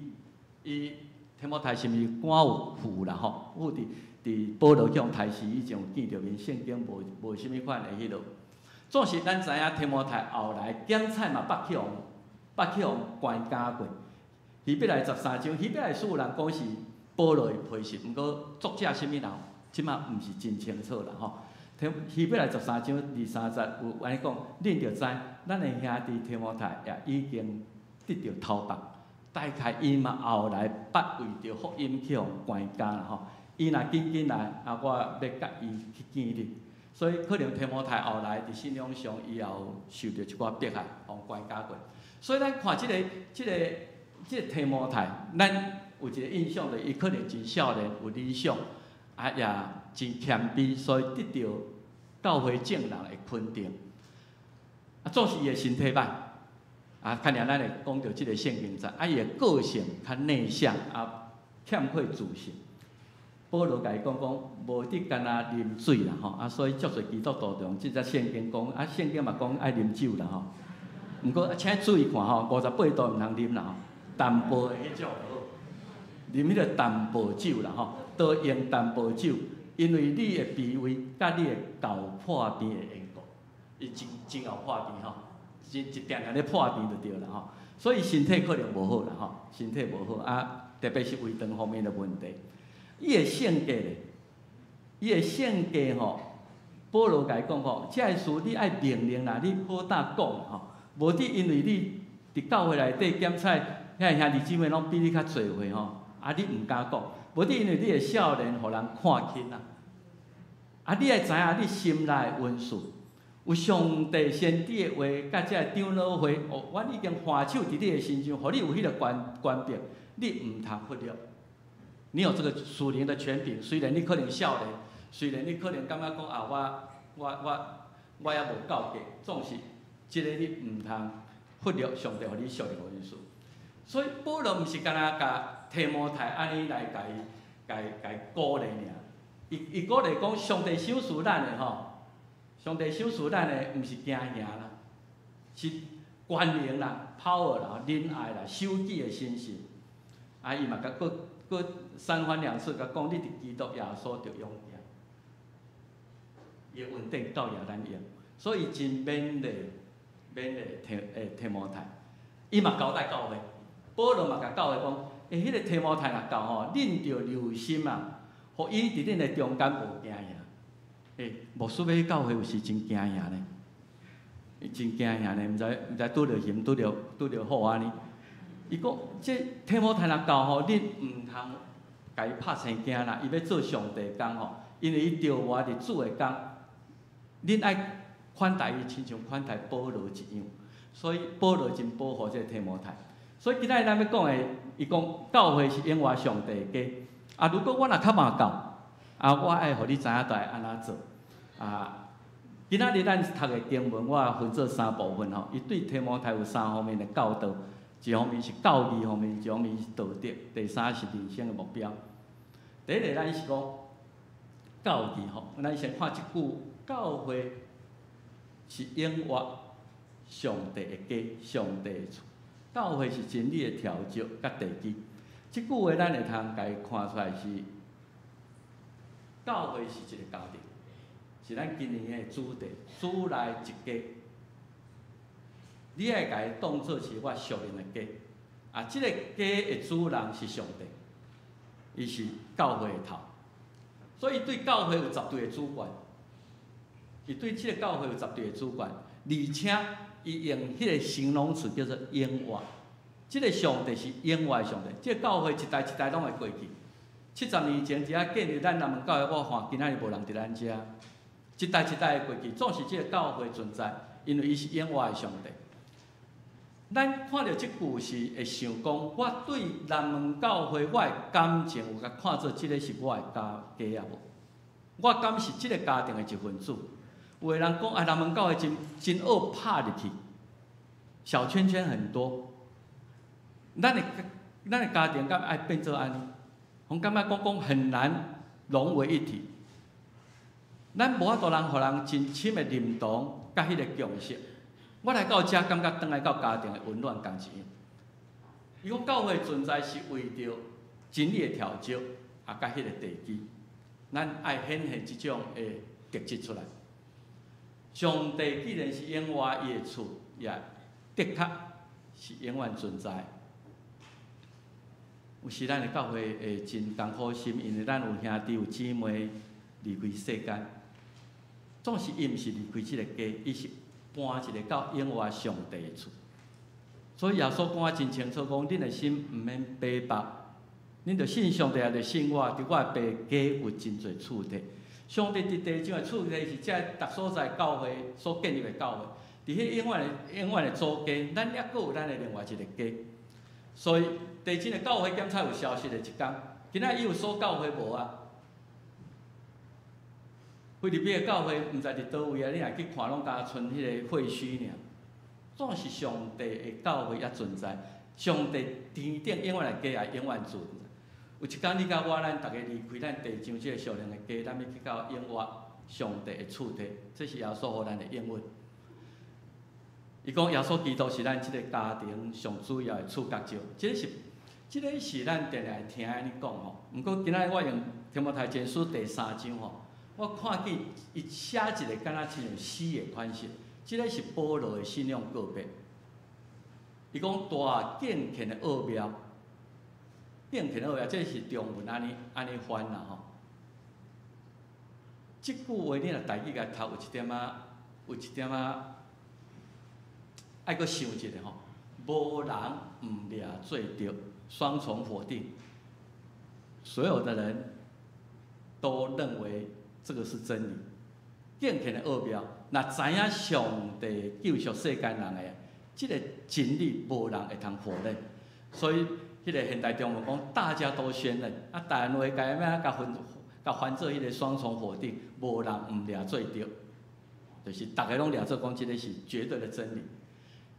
伊提摩太是毋是敢有赴啦吼？有佇佇保羅去予刣死以前有見著面，聖經無無啥物款的彼落。總是咱知影提摩太後來檢採嘛捌去予捌去予關監過。希伯來13章，希伯來書有人講是保羅的批示，毋過作者啥物人，這馬毋是真清楚啦吼。希伯來十三章二三節有按呢講，恁著知，咱的兄弟提摩太也已經得著頭縛，大概伊嘛後來捌為著福音去予關監啦吼。伊若緊緊來，啊，我欲佮伊去見你。所以可能提摩太後來佇信仰上，伊也有受著一寡迫害，予關監過。所以咱看這个、這个、這个提摩太，咱有一个印象，就是伊可能真少年，有理想，啊也真謙卑，所以得著教會眾人的肯定。啊，總是伊的身體歹，啊，較爾咱會講著這个聖經節，啊，伊的個性較內向，啊，欠缺自信。保羅共伊講講，無得干焦啉水啦吼，啊，所以足濟基督徒就用這節聖經講，啊，聖經嘛講愛啉酒啦吼。毋過，請注意看吼，58度毋通啉啦吼，淡薄的彼種好，啉彼个淡薄酒啦吼，多用淡薄酒，因為你會卑微，佮你會厚破病的緣故，伊真真厚破病吼，一一定定咧破病就對啦吼，所以身體可能無好啦吼，身體無好啊，特別是胃腸方面的問題。伊的性格咧，伊的性格吼，保羅共伊講吼，這个事你愛命令啦，你好膽講吼，無得因為你佇教會內底檢採，遐兄弟姊妹攏比你較濟歲吼，啊你毋敢講，無得因為你的少年，予人看輕啊。啊，你愛知影你心內恩賜，有上帝先知的話，佮這个長老會，哦，阮已經按手佇你的身上，予你有彼个權權柄，你毋通忽略。你有這個屬靈的權柄，雖然你可能少年，雖然你可能感覺講啊，我我我我猶無夠格，總是這个你毋通忽略上帝予你屬靈的恩賜。所以保羅毋是干焦共提摩太按呢來共伊、共伊、共伊鼓勵爾，伊伊鼓勵講上帝賞賜咱的吼，上帝賞賜咱的毋是驚嚇啦，是權能啦、power 啦、仁愛啦、守己的心性。啊，伊嘛共閣閣三番兩次共講，你佇基督耶穌著勇健，伊的恩典夠予咱用，所以真勉勵勉勵提欸提摩太，伊嘛交代教會，保羅嘛共教會講，欸，彼个提摩太若到吼，恁著留心啊，予伊佇恁的中間無驚嚇。欸，牧師欲去教會有時真驚嚇呢，真驚嚇呢，毋知毋知拄著熊拄著拄著虎按呢。伊講，這提摩太若到吼，恁毋通共伊拍生驚啦，伊欲做上帝工吼，因為伊著活佇主的工，恁愛款待伊，親像款待保羅一樣。所以保羅真保護這个提摩太。所以今仔日咱欲講的，伊講教會是永活上帝的家。啊，如果我若較晚到，啊，我愛予你知影著愛按怎做。啊，今仔日咱讀的經文，我分做三部分吼。伊對提摩太有三方面的教導。一方面是教義方面，一方面是道德，第三是人生的目標。第一个，咱是講教義吼，咱先看這句：教會是永活上帝的家，上帝的厝。教會是真理的調節佮地基。這句話咱會通共伊看出來是，教會是一个家庭，是咱今年的主題，主內一家。你愛共伊當做是我屬靈的家，啊，這个家的主人是上帝，伊是教會的頭，所以對教會有絕對的主權。伊對這个教會有絕對的主權，而且伊用彼个形容詞叫做永活。這个上帝是永活的上帝，這个教會一代一代攏會過去。70年前佇遐建立咱南門教會，我看今仔日無人佇咱遮。一代一代的過去，總是這个教會存在，因為伊是永活的上帝。咱看著這句是會想講，我對南門教會我的感情有共看做這个是我的家家啊無？我敢是這个家庭的一份子？有的人講啊，南門教會真真惡拍入去，小圈圈很多。咱的家庭敢愛變做按呢？我感覺講講很難融為一體。咱無法度人予人真深的認同，佮彼個共識。我來到遮，感覺轉來到家庭的溫暖仝一樣。伊講教會存在是為著真理的調整，啊，佮彼個地基，咱愛顯現這種的特質出來。上帝既然是永活，伊的厝也的確是永遠存在。有時咱的教會會真艱苦心，因為咱有兄弟有姊妹離開世間，總是伊毋是離開這个家，伊是搬一个到永活上帝的厝。所以耶穌講啊真清楚，講恁的心毋免悲縛，恁著信上帝，也著信我。佇我的爸家有真濟厝宅。上帝佇地上的厝宅是這逐所在教會所建立的教會，佇彼永遠的永遠的祖家，咱猶閣有咱的另外一个家。所以地震的教會檢才有消失的一天，今仔以弗所教會無啊。腓立比的教會毋知佇佗位啊，你若去看，攏敢賰彼个廢墟爾。總是上帝的教會猶存在，上帝天頂永遠的家也永遠存在。有一工你佮我，咱逐家離開咱地上這个屬靈的家，咱欲去到永活上帝的厝內，這是耶穌予咱的應允。伊講耶穌基督是咱這个家庭上主要的厝角石，這个是咱定定會聽按呢講吼。毋過今仔日我用提摩太前書第三章吼，我看見伊寫一个敢若親像詩的款式，這个是保羅的信仰告白。伊講大敬虔的奧妙，敬虔的奧妙，這是中文按呢按呢翻啦吼。這句話你若台語共讀，有一點仔，愛閣想一下吼，無人毋掠做著，雙重否定，所有的人都認為這個是真理。敬虔的奧妙，若知影上帝救贖世間人的，這个真理無人會通否認。所以，彼个現代中文講，大家都宣認。啊，台灣話共欲按怎共翻，共翻做彼个雙重否定，無人毋掠做著，就是逐个攏掠做講，這个是絕對的真理。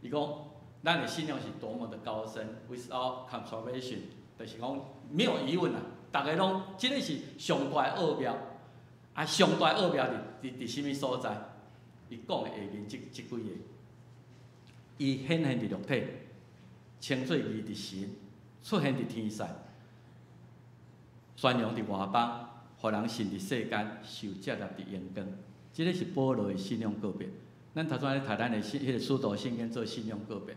伊講，咱的信仰是多麼的高深，without controversy，就是講沒有疑問啦。逐个攏，這个是上大的奧妙。啊，上大奧妙佇啥物所在？伊講的下面這幾个，伊顯現佇肉體，稱做義佇神，出現佇天使，宣揚佇外邦，予人信佇世間，受接納佇榮光。這个是保羅的信仰告白。咱頭先咧讀咱的信，彼个使徒信經做信仰告白。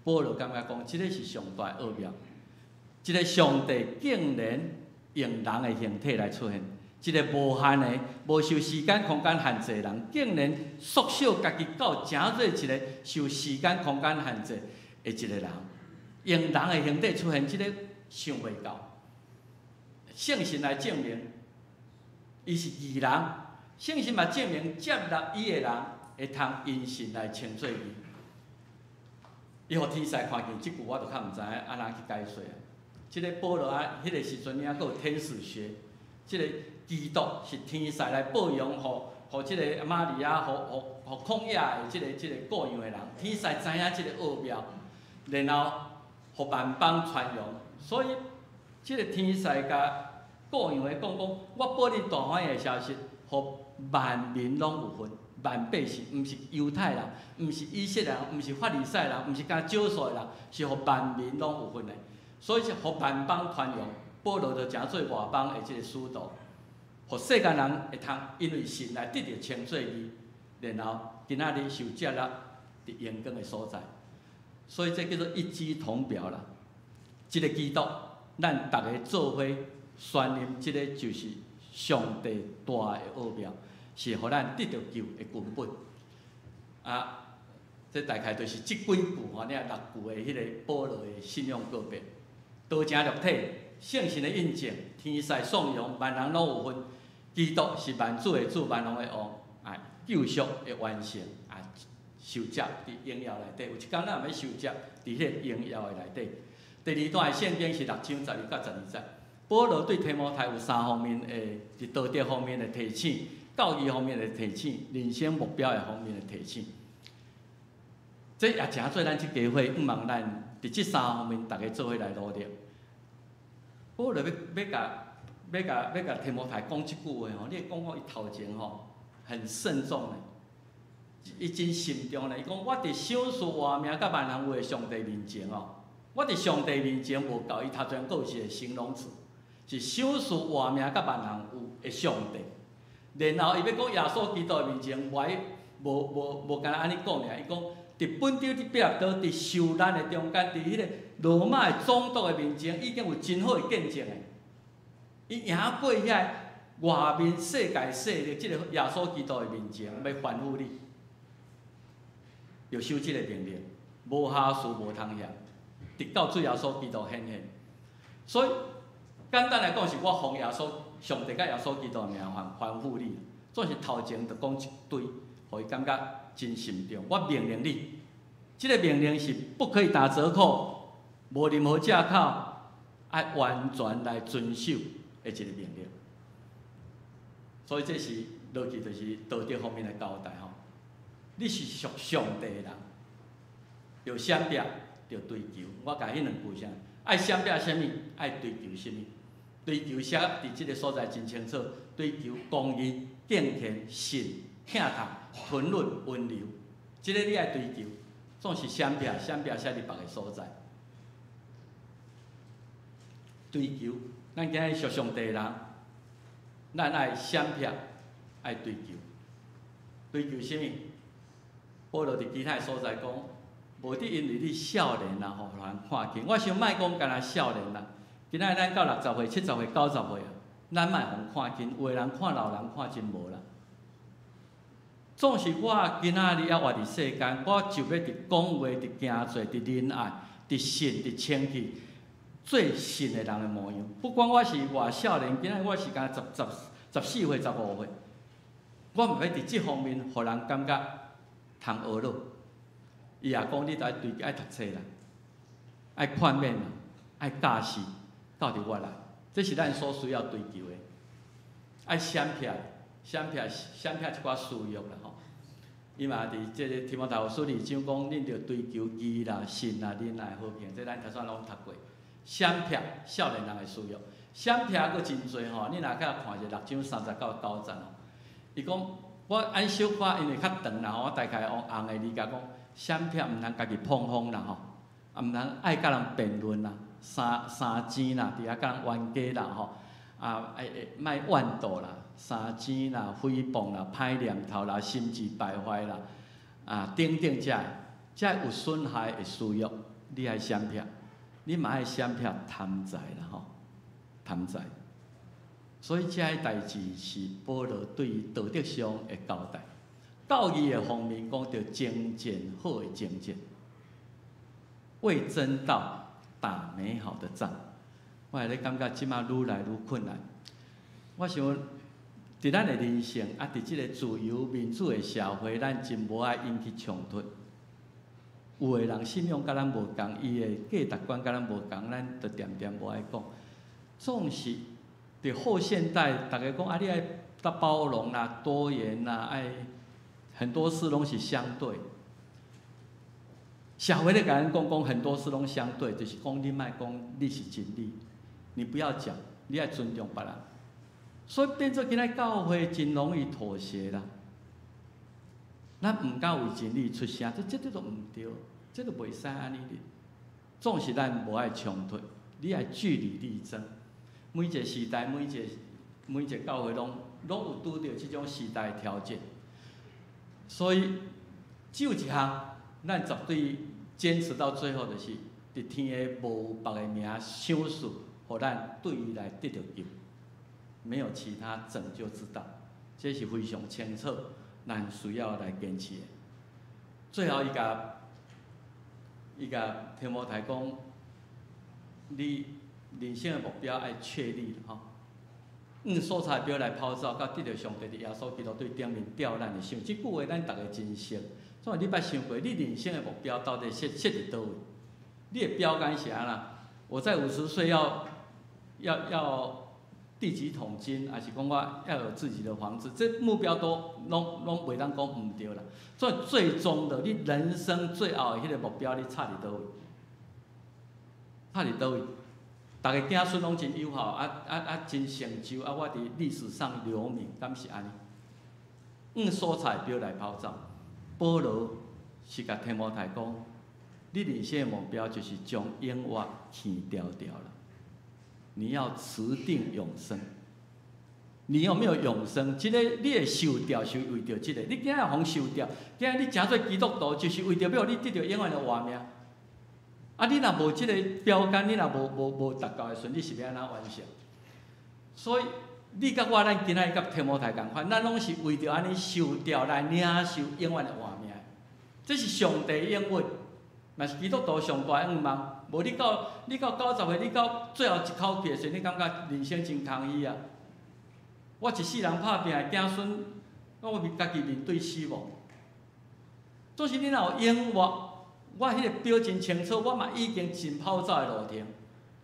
保羅感覺講，這个是上大的奧妙。這个上帝竟然用人的形體來出現，一个無限的、無受時間空間限制的人，竟然縮小家己到成做一个受時間空間限制的一個人，用人的形體出現，這个想袂到。聖神來證明，伊是義人，聖神嘛證明接納伊的人會通因信來稱做義。伊予天使看見，這句我就較毋知影按怎去解說啊。這个保羅啊，彼个時陣猶閣有天使學，這个基督是天使來報揚，予這个瑪利亞，予曠野的這个羔羊的人，天使知影這个奧妙，然後予萬邦傳揚。所以，這个天使共羔羊的講講，我報恁大歡喜的消息，予萬民攏有份，萬百姓，毋是猶太人，毋是以色列人，毋是法利賽人，毋是干少數的人，是予萬民攏有份的。所以是予萬邦傳揚，保羅就成做外邦的這个使徒，予世間人會通因為信來得著稱做義，然後今仔日受接納佇榮光的所在。所以這叫做一機同表啦。這个基督，咱逐个做伙宣認，這个就是上帝大的奧妙，是予咱得著救的根本。啊，這這大概就是這幾句吼，你六句的彼个保羅的信仰告白，道成肉體，聖神的印證，天使頌揚，萬人攏有份。基督是萬主的主，萬王的王，啊，救贖的完成，啊，受接佇榮耀內底。有一工咱也欲受接佇彼个榮耀的內底。第二段的聖經是六章11到12節。保羅對提摩太有三方面的，佇道德方面的提醒，教義方面的提醒，人生目標的方面的提醒。這也誠做咱這家伙，向望咱佇這三方面，逐家做伙來努力。保羅欲欲共欲共欲共提摩太講這句話吼，你會感覺伊頭前吼很慎重的，伊真慎重咧。伊講我佇賞賜活命佮萬人有的上帝面前哦，我佇上帝面前無夠，伊頭前閣有一個形容詞，是賞賜活命佮萬人有的上帝。然後伊欲講耶穌基督的面前，無無無無干焦按呢講爾，伊講。佇本丟佇彼拉多，佇受難的中間，佇彼个羅馬的總督的面前，已經有真好的見證的。伊贏過遐外面世界勢力，這個耶穌基督的面前，欲吩咐你，著守這個命令，無瑕疵，無通嫌，直到主耶穌基督顯現。所以簡單來講，是我奉耶穌上帝佮耶穌基督的名吩吩咐你，總是頭前就講一堆，予伊感覺真慎重。我命令你。這個命令是不可以打折扣，無任何借口，愛完全來遵守的一個命令。所以這是落去就是道德方面的交代吼。你是屬上帝的人，著閃避，著追求。我共彼兩句啥？愛閃避啥物？愛追求啥物？追求啥？佇這個所在真清楚。追求公義、敬虔、信、疼痛、吞忍、溫柔，這個你愛追求。總是閃避，閃避寫佇別个所在。追求，咱今日屬上帝的人，咱愛閃避，愛追求。追求啥物？保羅佇其他的所在講，無得因為你少年啊，予人看輕。我想莫講干焦少年啦，今仔日咱到60歲、70歲、90歲啊，咱莫予人看輕。有的人看老人看真無啦。總是我今仔日猶活佇世間，我就欲佇講話、佇行做、佇仁愛、佇信、佇清氣，做信的人的模樣。不管我是偌少年，今仔日我是干焦十十十四歲、15歲，我毋欲佇這方面予人感覺通呵咾。伊也講，你著愛對愛讀冊啦，愛勸勉啦，愛教示，到佇我來，這是咱所需要追求的，愛閃避。閃避閃避一寡私欲啦吼，伊嘛佇這个提摩太後書二章講，恁著追求義啦、信啦、仁愛、和平，這咱頭先攏讀過。閃避少年人的私欲，閃避閣真濟吼。你若去看者六章30到9節吼，伊講我按小可因為較長啦吼，我大概用紅的理解講，閃避毋通家己膨風啦吼，啊毋通愛佮人辯論啦，三三爭啦，佇遐佮人冤家啦吼，啊愛會莫怨妒啦。三爭啦、誹謗啦、歹念頭啦、心志敗壞啦，啊等等這，這有損害的私欲，你愛閃避，你嘛愛閃避貪財啦吼，貪財。所以這个代誌是保羅對道德上的交代。教義的方面講著征戰好的征戰，為真道打美好的仗。我會咧感覺這馬愈來愈困難。我想，佇咱的人生，啊，佇這个自由民主的社會，咱真無愛引起衝突。有的人信仰佮咱無仝，伊的價值觀佮咱無仝，咱就恬恬無愛講。總是佇後現代，逐家講啊，你愛包容啦、多元啦，愛很多事攏是相對。社會咧共咱講講很多事攏相對，就是講你莫講你是真理，你不要講，你愛尊重別人。所以變做今仔教會真容易妥協啦。咱毋敢為真理出聲，這這這都毋對，這都袂使按呢的。總是咱無愛衝突，你愛據理力爭。每一個時代，每一個每一個教會攏攏有拄著這種時代條件。所以只有一項，咱絕對堅持到最後，就是佇天下無別个名賞賜，予咱對伊來得著救。沒有其他拯救之道，這是非常清楚，咱需要來堅持的。最後伊共提摩太講，你人生的目標愛確立吼。按所插的標來跑走，到得著上帝佇耶穌基督對頂面吊咱的賞。這句話咱逐家真熟。所以你捌想過，你人生的目標到底設佇佗位？你的標桿是按怎？我在50歲要第幾桶金，還是講我要有自己的房子？這目標都攏袂當講毋對啦。所以最終的，你人生最後的彼個目標，你插佇佗位？插佇佗位？逐个子孫攏真友好，真成就，我佇歷史上留名，敢是按呢？按所插的標來跑走，保羅是共提摩太講，你人生的目標就是將永活牽牢牢啦。你要持定永生，你有沒有永生？這個你會受調是為著這個，你今日予受調，今日你成做基督徒，就是為著欲予你得著永遠的活命。你若無這個標桿，你若無達到的時陣，你是欲按怎完成？所以你佮我，咱今仔日佮提摩太仝款，咱攏是為著按呢受調來領受永遠的活命。這是上帝應允，嘛是基督徒上大的願望。無你到90歲，你到最後一口氣的時陣，你感覺人生真空虛啊！我一世人拍拚的子孫，我家己面對死亡。總是你若有永活，我彼個表真清楚，我嘛已經盡跑走的路程，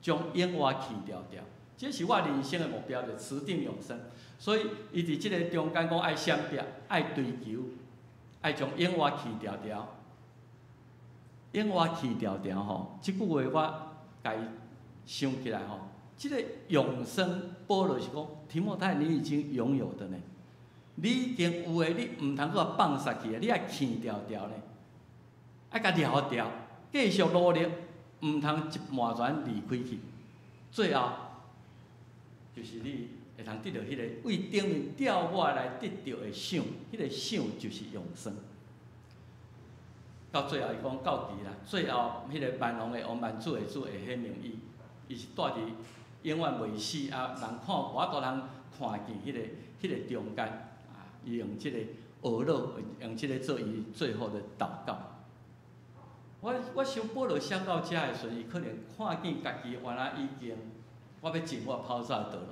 將永活去牢牢。這是我人生的目標，就持定永生。所以，伊佇這个中間講愛閃避，愛追求，愛將永活去牢牢。永活去牢牢吼，這句話我共伊想起來吼，這个永生，保羅是講提摩太，你已經擁有的呢，你已經有的，你毋通閣放殺去啊！你愛去牢牢呢，愛共牢牢，繼續努力，毋通一滿全離開去。最後，就是你會通得著彼个為頂面吊我來得著的賞，彼个賞就是永生。到最後，伊講到期啦，最後彼个萬王的王、萬主的主會顯明伊，伊是蹛佇永遠袂死啊，人看無法度通看見彼个中間啊，伊用這个懊惱，用這个做伊最後的禱告。我想保羅寫到遮的時陣，伊可能看見家己原來已經，我欲進我跑走的道路，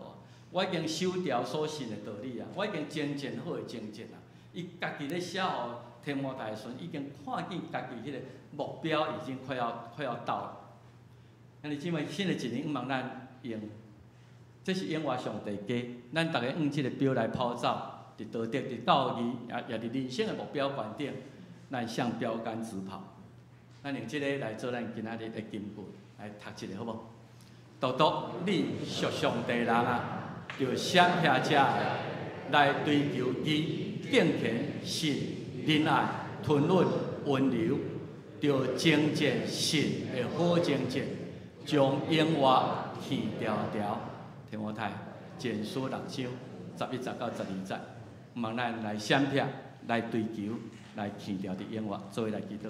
我已經守牢所信的道理啊，我已經征戰好的征戰啊。伊家己咧寫予提摩太的時陣，已經看見家己彼個目標已經快要到了。兄弟姊妹，新的一年，向望咱用，這是永活上帝家，咱逐家按這个標來跑走，佇道德、佇教義，也佇人生的目標觀點，咱向標桿直跑。咱用這个來做咱今仔日的金句，來讀一下好無？獨獨你屬上帝人啊，著閃避這來追求義、敬虔、信、仁愛、吞忍、溫柔，著征戰信的好征戰，將永活去牢牢。提摩太前書六章11節到12節，望咱來閃避，來追求，來去牢佇永活，做伙來祈禱。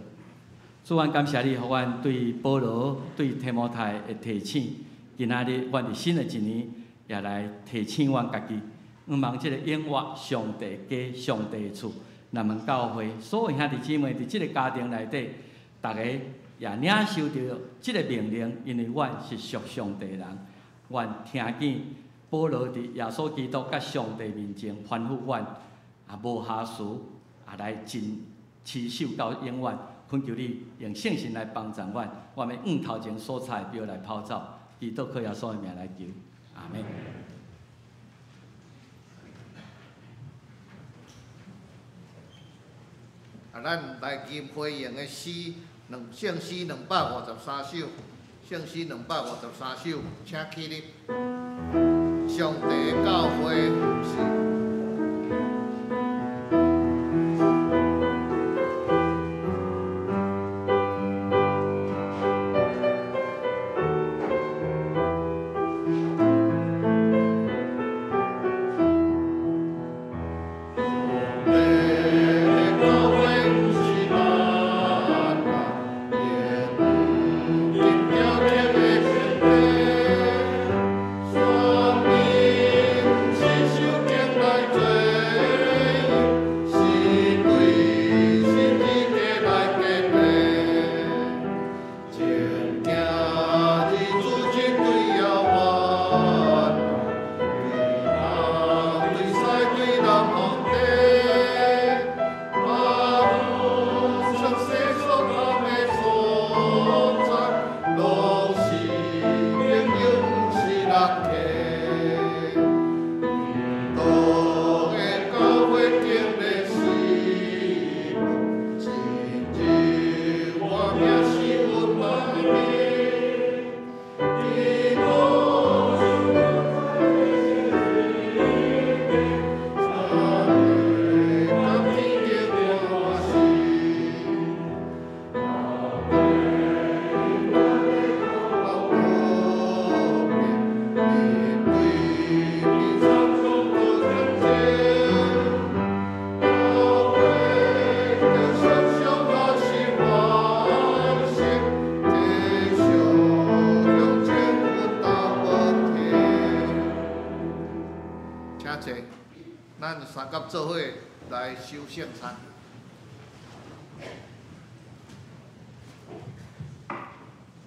主，阮感謝你，予阮對保羅、對提摩太的提醒。今仔日，阮佇新的一年，也來提醒阮家己，向望這个永活上帝家、上帝的厝，南門教會所有兄弟姊妹佇這个家庭內底，逐家也領受著這个命令，因為阮是屬上帝的人，阮聽見保羅佇耶穌基督佮上帝面前吩咐阮，也無瑕疵，也來盡持守到永遠。懇求你用聖神來幫助阮，我們按頭前所插的標來跑走，祈禱靠耶穌的名來求，阿們。啊，咱來吟回應的詩，兩聖詩253首，聖詩253首，請起立。上帝教會毋是。上帝咱三甲做伙來守聖餐。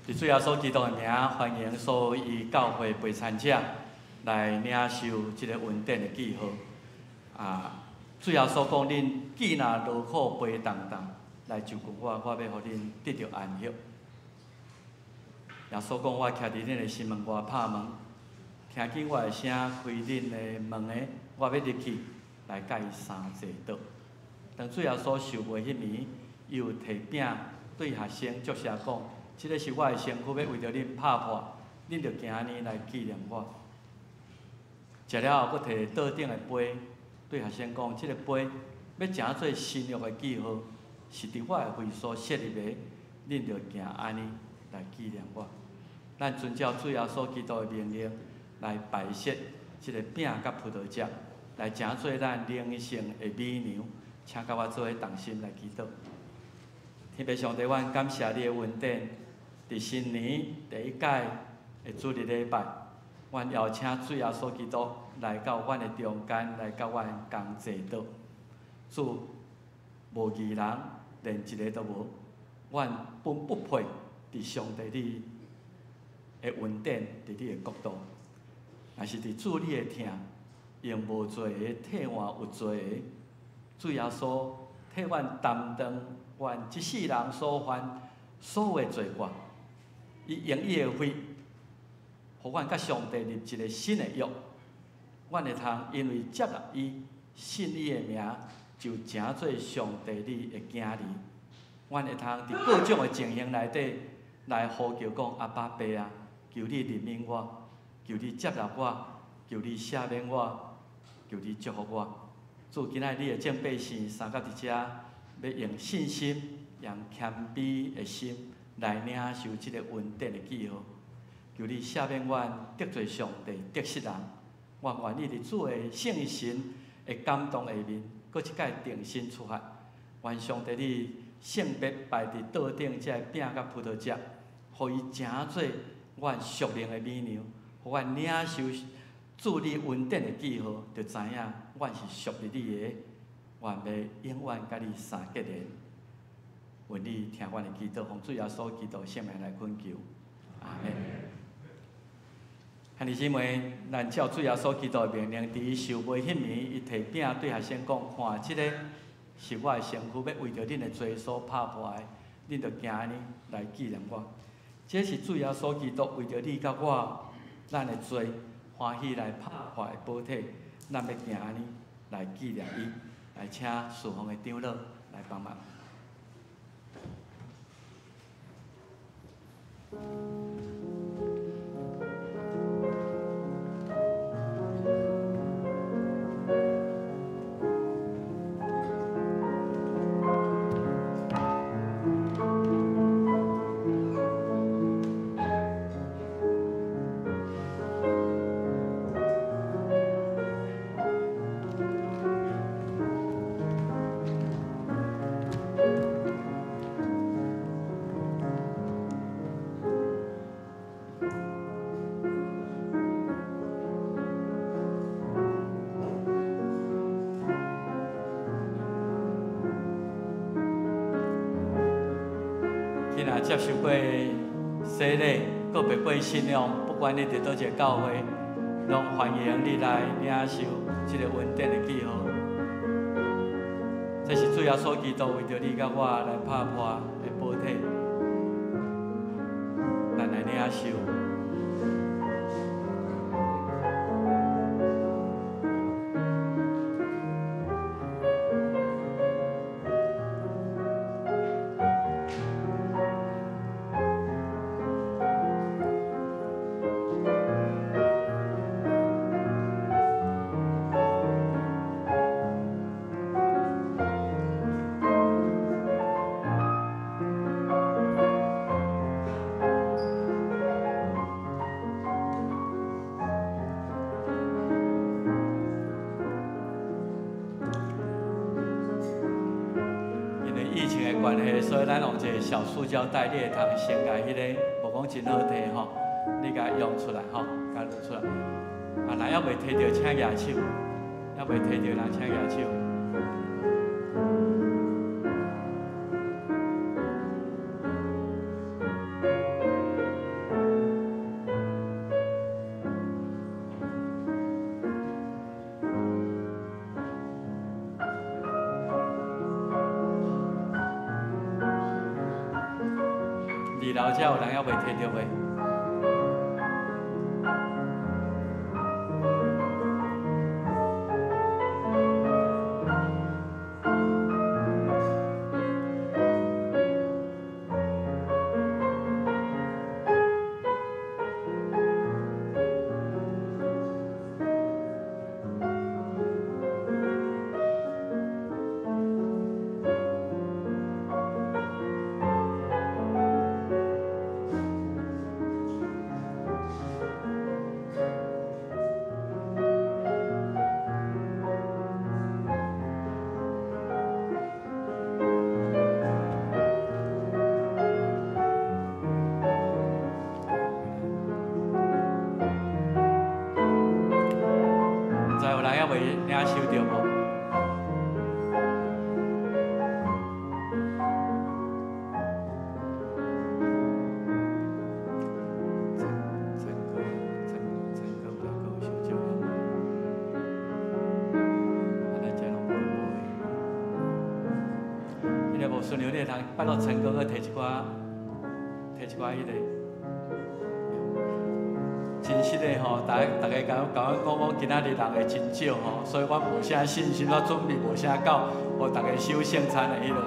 佇主耶穌基督的名，歡迎所有教會陪餐者來領受這个恩典的記號。啊，主耶穌講：恁既若勞苦背重擔來就近我，我欲予恁得著安息。耶穌講：我徛佇恁的心門外拍門，聽見我的聲，開恁的門的，我欲入去來佮伊相坐桌。當主耶穌受洗彼暝，伊有提餅對學生祝謝講：這个是我的身軀，欲為著恁拍破，恁著行按呢來紀念我。食了後，閣提桌頂的杯，對學生講：這个杯欲成做新約的記號，是佇我的血所設立的，恁著行按呢來紀念我。咱遵照主耶穌基督的命令來擺設這个餅佮葡萄汁，來成做咱靈性的美糧。請佮我做伙同心來祈禱。天父上帝，阮感謝你的恩典。佇新年第一屆的主日禮拜，阮邀請主耶穌基督來到阮的中間，來佮阮仝坐桌。主，無義人，連一个都無，阮本不配佇上帝你的恩典，佇你的國度。若是佇主你的疼，用無罪的替換有罪的，主耶穌替阮擔當阮這世人所犯所有的罪過，伊用伊的血，予阮佮上帝立一个新的約。阮會通因為接納伊、信伊的名，就成做上帝你的囝兒。阮會通佇各種的情形內底來呼求講：阿爸爸啊，求你憐憫我，求你接納我，求你赦免我，求你祝福我。主，今仔日你的眾百姓三甲佇遮，欲用信心、用謙卑的心來領受這个恩典的記號。求你赦免阮得罪上帝、得失人。我願意佇主的聖神的感動下面，閣一擺重新出發。願上帝你聖別擺佇桌頂這个餅佮葡萄汁，予伊成做阮屬靈的美糧，予阮領受主你恩典的記號，就知影阮是屬於你的，願欲永遠佮你相結連。願你聽阮的祈禱，奉主耶穌基督聖名來懇求，阿們。兄弟姊妹，咱照主耶穌基督的命令，佇伊受洗彼暝，伊提餅對學生講：看，這个是我的身軀，欲為著恁的罪所拍破的，恁著行按呢來紀念我。這是主耶穌基督為著你佮我，咱的罪歡喜來拍破的寶體，咱欲行按呢來紀念伊。來請事奉的長老來幫忙。接受過洗禮，閣白過信仰，不管你佇佗一个教會，攏歡迎你來領受這个恩典的記號。這是主耶穌基督為著你佮我來拍破的寶體，咱來領受。所以咱用一个小塑膠袋，你會通先共彼个，無講真好提吼，你共用出來吼，共拿出來。啊，若猶未提著，請舉手。猶未提著人，請舉手。二樓遮有人猶未提著未？拜託陳哥閣提一寡，提一寡彼个真實的吼，逐逐家共共阮講講，今仔日人會真少吼，所以我無啥信心，我準備無啥夠，予逐家守聖餐的彼个。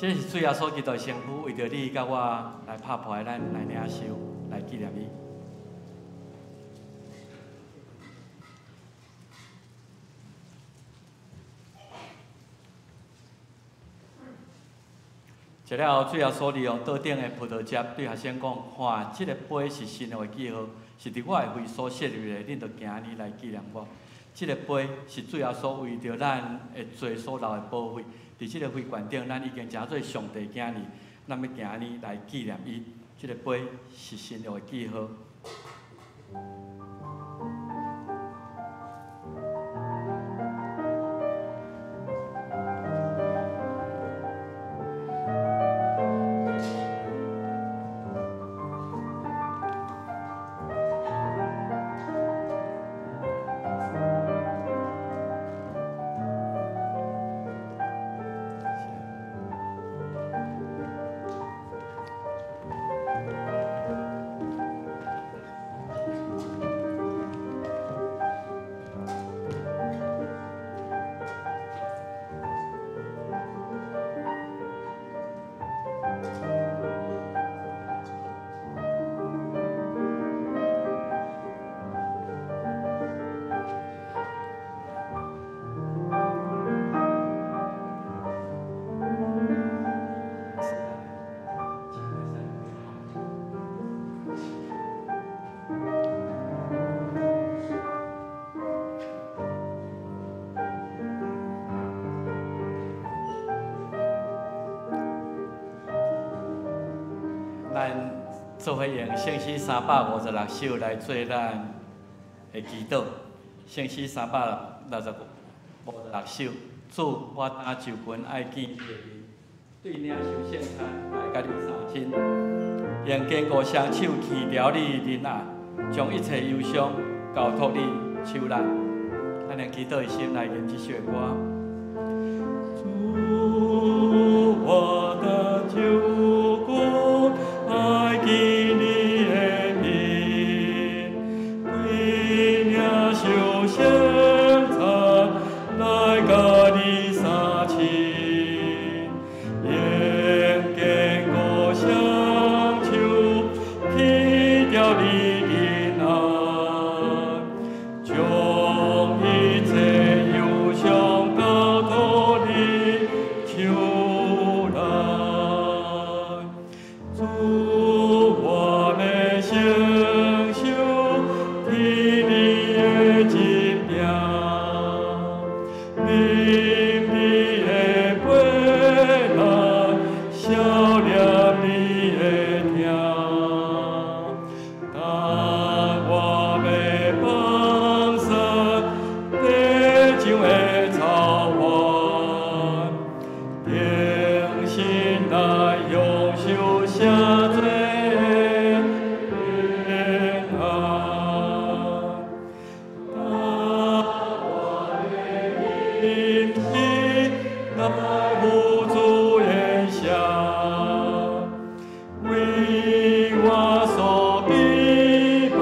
這是主耶穌基督的身軀，為著你佮我來拍破，咱來領受，來紀念伊。食了後，主耶穌利用桌頂的葡萄汁，對學生講：看，這个杯是新約的記號，是佇我的血所設立的，恁著行按呢來紀念我。這个杯是主耶穌為著咱的罪所流的寶血。佇這个桂冠頂，咱已經成做上帝囝兒，咱欲行按呢來紀念伊。這个杯是新約的記號。做伙用聖詩356首來做咱的祈禱。聖詩356首，主，我今就近愛見你的面，對領受聖餐來佮你相親，用堅固雙手牽牢你仁愛，將一切憂傷交託你手內。咱用祈禱的心來吟這首歌。主，我的救主，愛見你的面，對領受聖餐來佮你相親，父主言下，為我所備辦。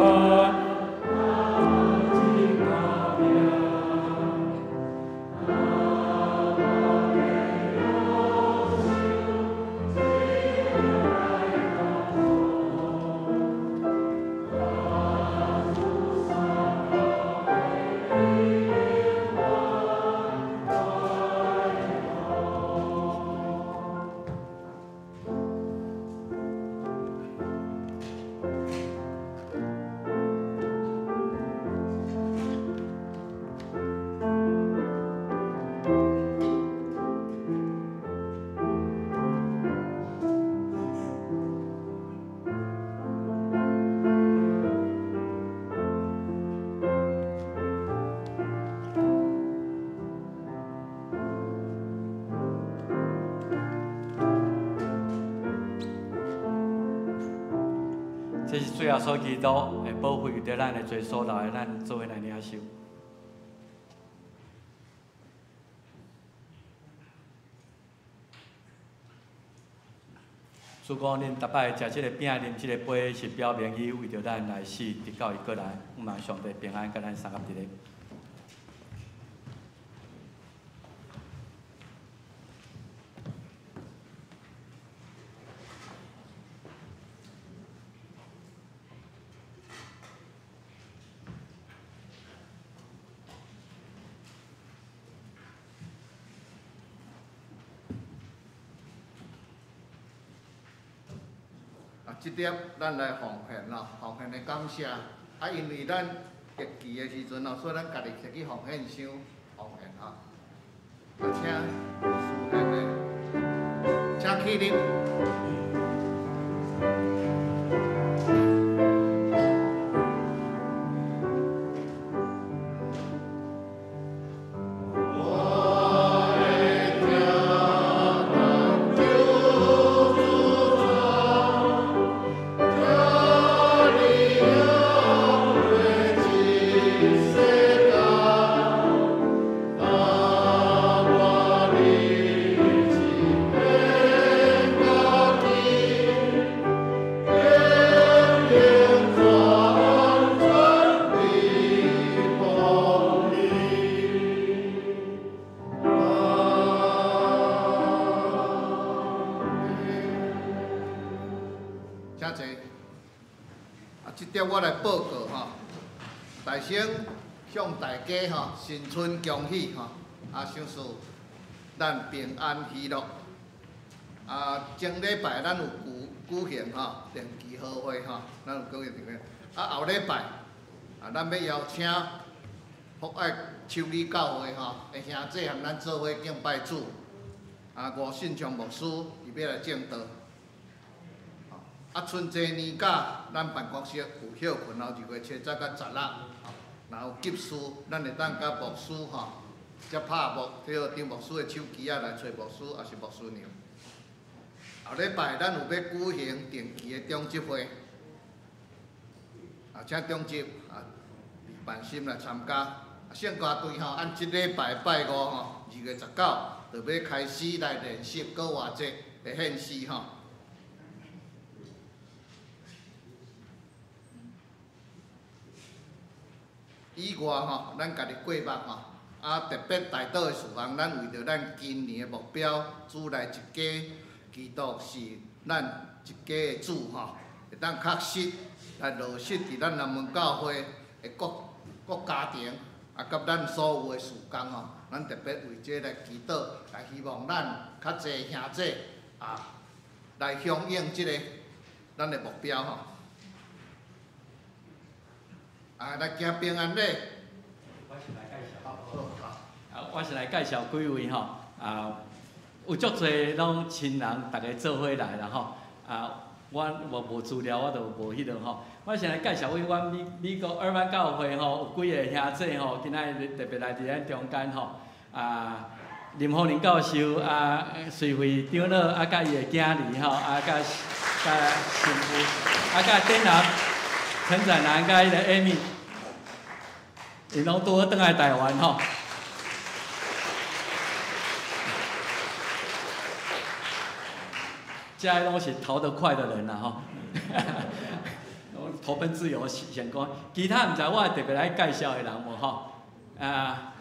這是主耶穌基督的寶血，佇咱的罪所流的，咱做伙來領受。主講，恁逐擺食這個餅、啉這個杯，是表明伊為著咱來死，直到伊閣來。望上帝平安，佮咱相佮佇咧。這點咱來奉獻咯，奉獻的感謝。啊，因為咱疫期的時陣咯，所以咱家己摕去奉獻箱奉獻吼。啊，請司獻的，請起立。我來報告吼，大先向大家吼新春恭喜吼，啊，相祝咱平安喜樂。啊，前禮拜咱有舉行吼定期好會吼，咱有舉行定期。啊，後禮拜啊，咱欲邀請福愛手語教會吼的兄弟和咱做伙敬拜主。啊，吳信昌牧師伊欲來證道。啊，春節年假，咱辦公室有歇睏哦，2月7日佮16，若有急事，咱會當佮牧師吼，才拍牧，提號張牧師的手機仔來揣牧師，抑是牧師娘。後禮拜咱有欲舉行定期的長執會，啊，請長執啊，辦心來參加。啊，聖歌隊吼，按這禮拜拜五吼，2月19，就欲開始來練習閣活節的獻詩吼。以外吼，咱家己過目吼，啊，特別代禱的事項，咱為著咱今年的目標，主來一家，基督是咱一家的主吼，會當確實來落實佇咱南門教會的各各家庭，啊，佮咱所有的事工吼，咱特別為這來祈禱，來希望咱較濟兄弟啊，來響應這個咱的目標吼。啊，來行平安禮。我先來介紹。啊，我先來介紹幾位吼。啊，有足濟攏親人，逐家做伙來啦吼。啊，我無資料，我就無彼落吼。我先來介紹為阮美國二萬教會吼，有幾个兄弟吼，今仔日特別來佇咱中間吼。啊，林宏林教授啊，隨會長老啊，佮伊的囝兒吼，啊，佮新婦，啊，佮典南。陳展南佮彼个 Amy，𪜶攏拄好轉來台灣吼。遮攏是逃得快的人啦吼，攏投奔自由成功。其他毋知我會特別來介紹的人無吼？啊，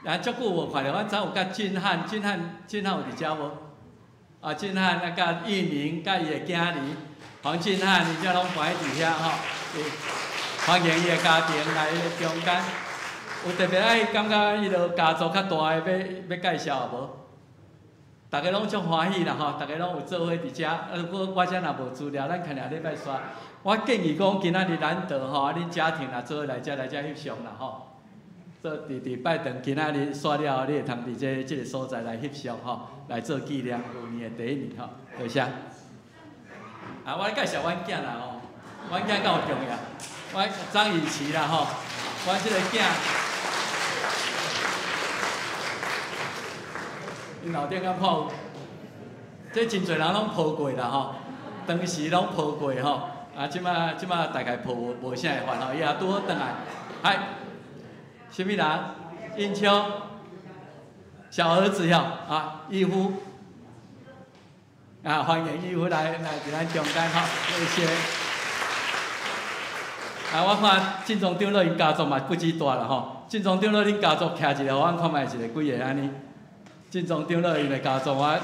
啊，足久無看著，阮昨有佮俊漢，俊漢，俊漢有佇遮無？啊，俊漢啊，佮玉明，佮伊的囝兒黃俊漢，伊遮攏擺佇遐吼，歡迎伊的家庭來中間。有特別愛感覺彼落家族較大的欲欲介紹無？逐家攏足歡喜啦吼，逐家攏有做伙佇遮。啊，如果我遮若無資料，咱牽兩禮拜煞。我建議講，今仔日難得吼，啊，恁家庭若做伙來遮來遮翕相啦吼。做佇佇拜堂今仔日煞了後，你會通佇這這个所在來翕相吼，來做紀念，舊年的第一年吼。多謝。啊，我來介紹阮囝啦吼，阮囝夠重要。我張以琪啦吼，阮這个囝。𪜶樓頂敢看有？這真濟人攏抱過啦吼，當時攏抱過吼，啊，這馬這馬大概抱無無啥會煩吼，伊也拄好轉來，嗨，啥物人？英秋，小兒子喲，啊，義夫，啊，歡迎義夫來來佇咱中間吼，謝謝。啊，我看進宗長老𪜶家族嘛不止大啦吼，進宗長老恁家族徛一个，予阮看覓一个幾个按呢？進宗長老𪜶的家族我，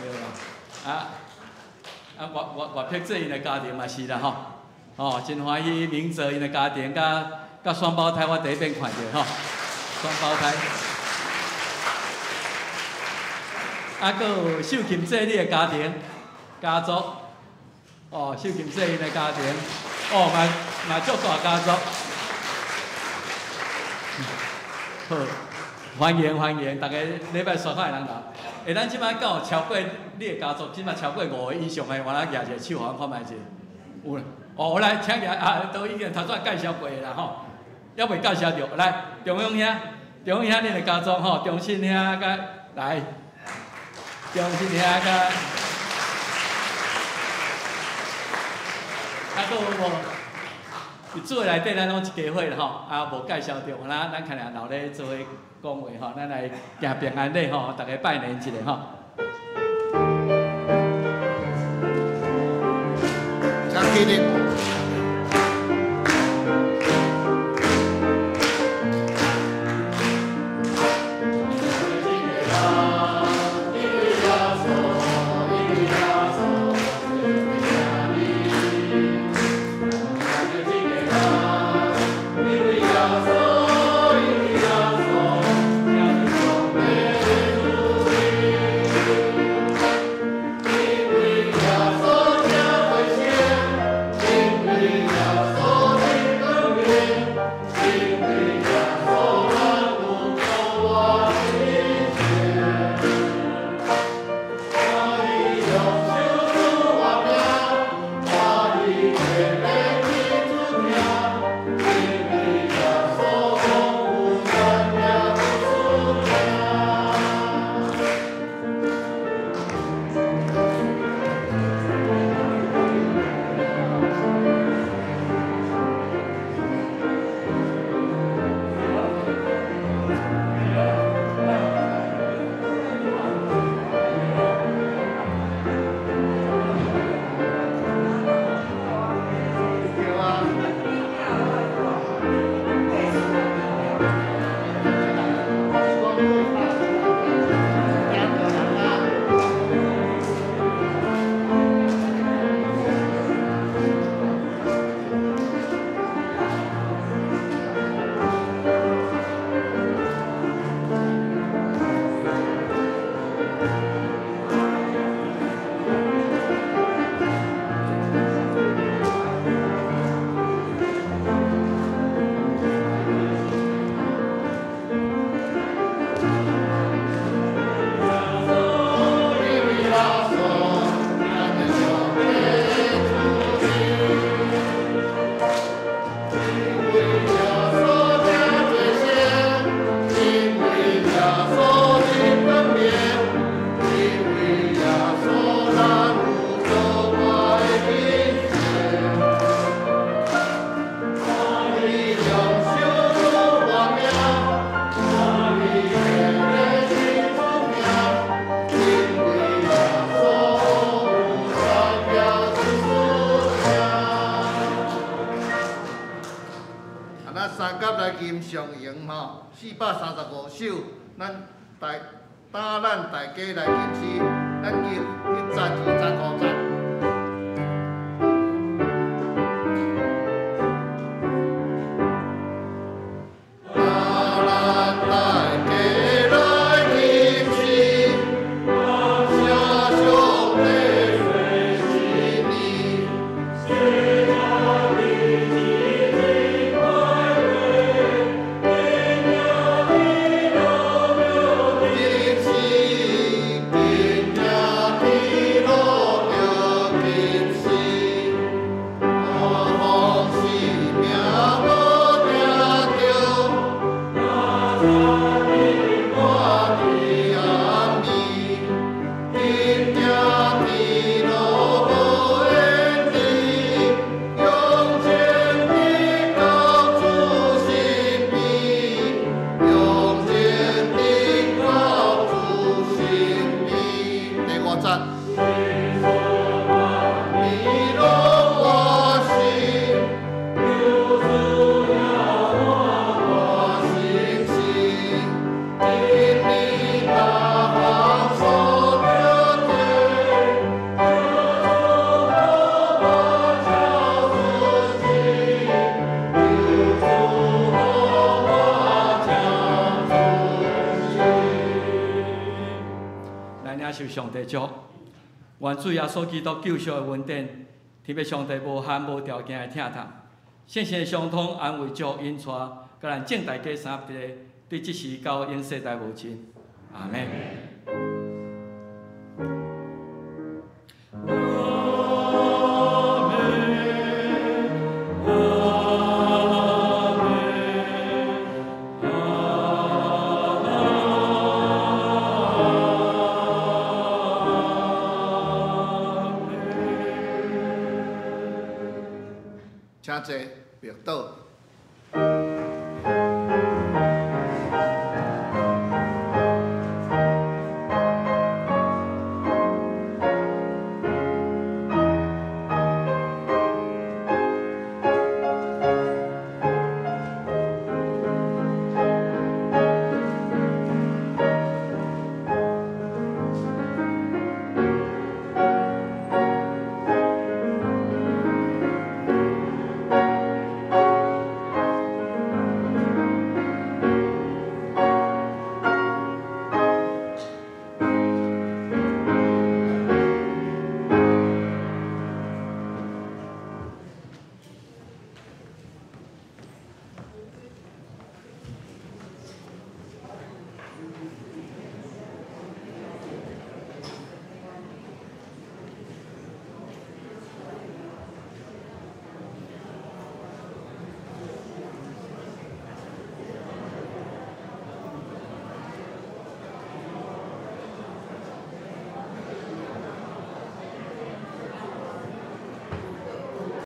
對啦，啊啊，岳岳岳碧姐𪜶的家庭嘛是啦吼，哦，真歡喜明哲𪜶的家庭，佮佮雙胞胎我第一遍看著吼，雙胞胎。啊，閣有秀琴姐你的家庭家族，哦，秀琴姐𪜶的家庭，哦，嘛嘛足大家族，好，歡迎歡迎，逐家禮拜煞較會人來。欸，咱這擺敢有超過你的家族，這擺超過五個以上的，我來舉一个手，予阮看覓者。有，哦，來，請舉啊，都已經頭先介紹過啦吼，猶未介紹著，來，中勇兄，中勇兄，恁的家族吼，中信兄佮來，中信兄佮，啊，閣有無？佇厝內底，咱攏一家伙啦吼，啊，無介紹著，咱咱牽來留咧做伙講話吼，咱來行平安禮吼，逐家拜年一下吼。請起立。因為耶穌上荣吼，435首，咱大担咱大家來吟詩，咱吟一節、二節、五節。上帝祝福，願主耶穌基督救贖的恩典，天父上帝無限無條件的疼痛，聖神的相通安慰祝福引帶，佮咱眾大家三个對這時到永世代無盡。阿們。請坐，默禱。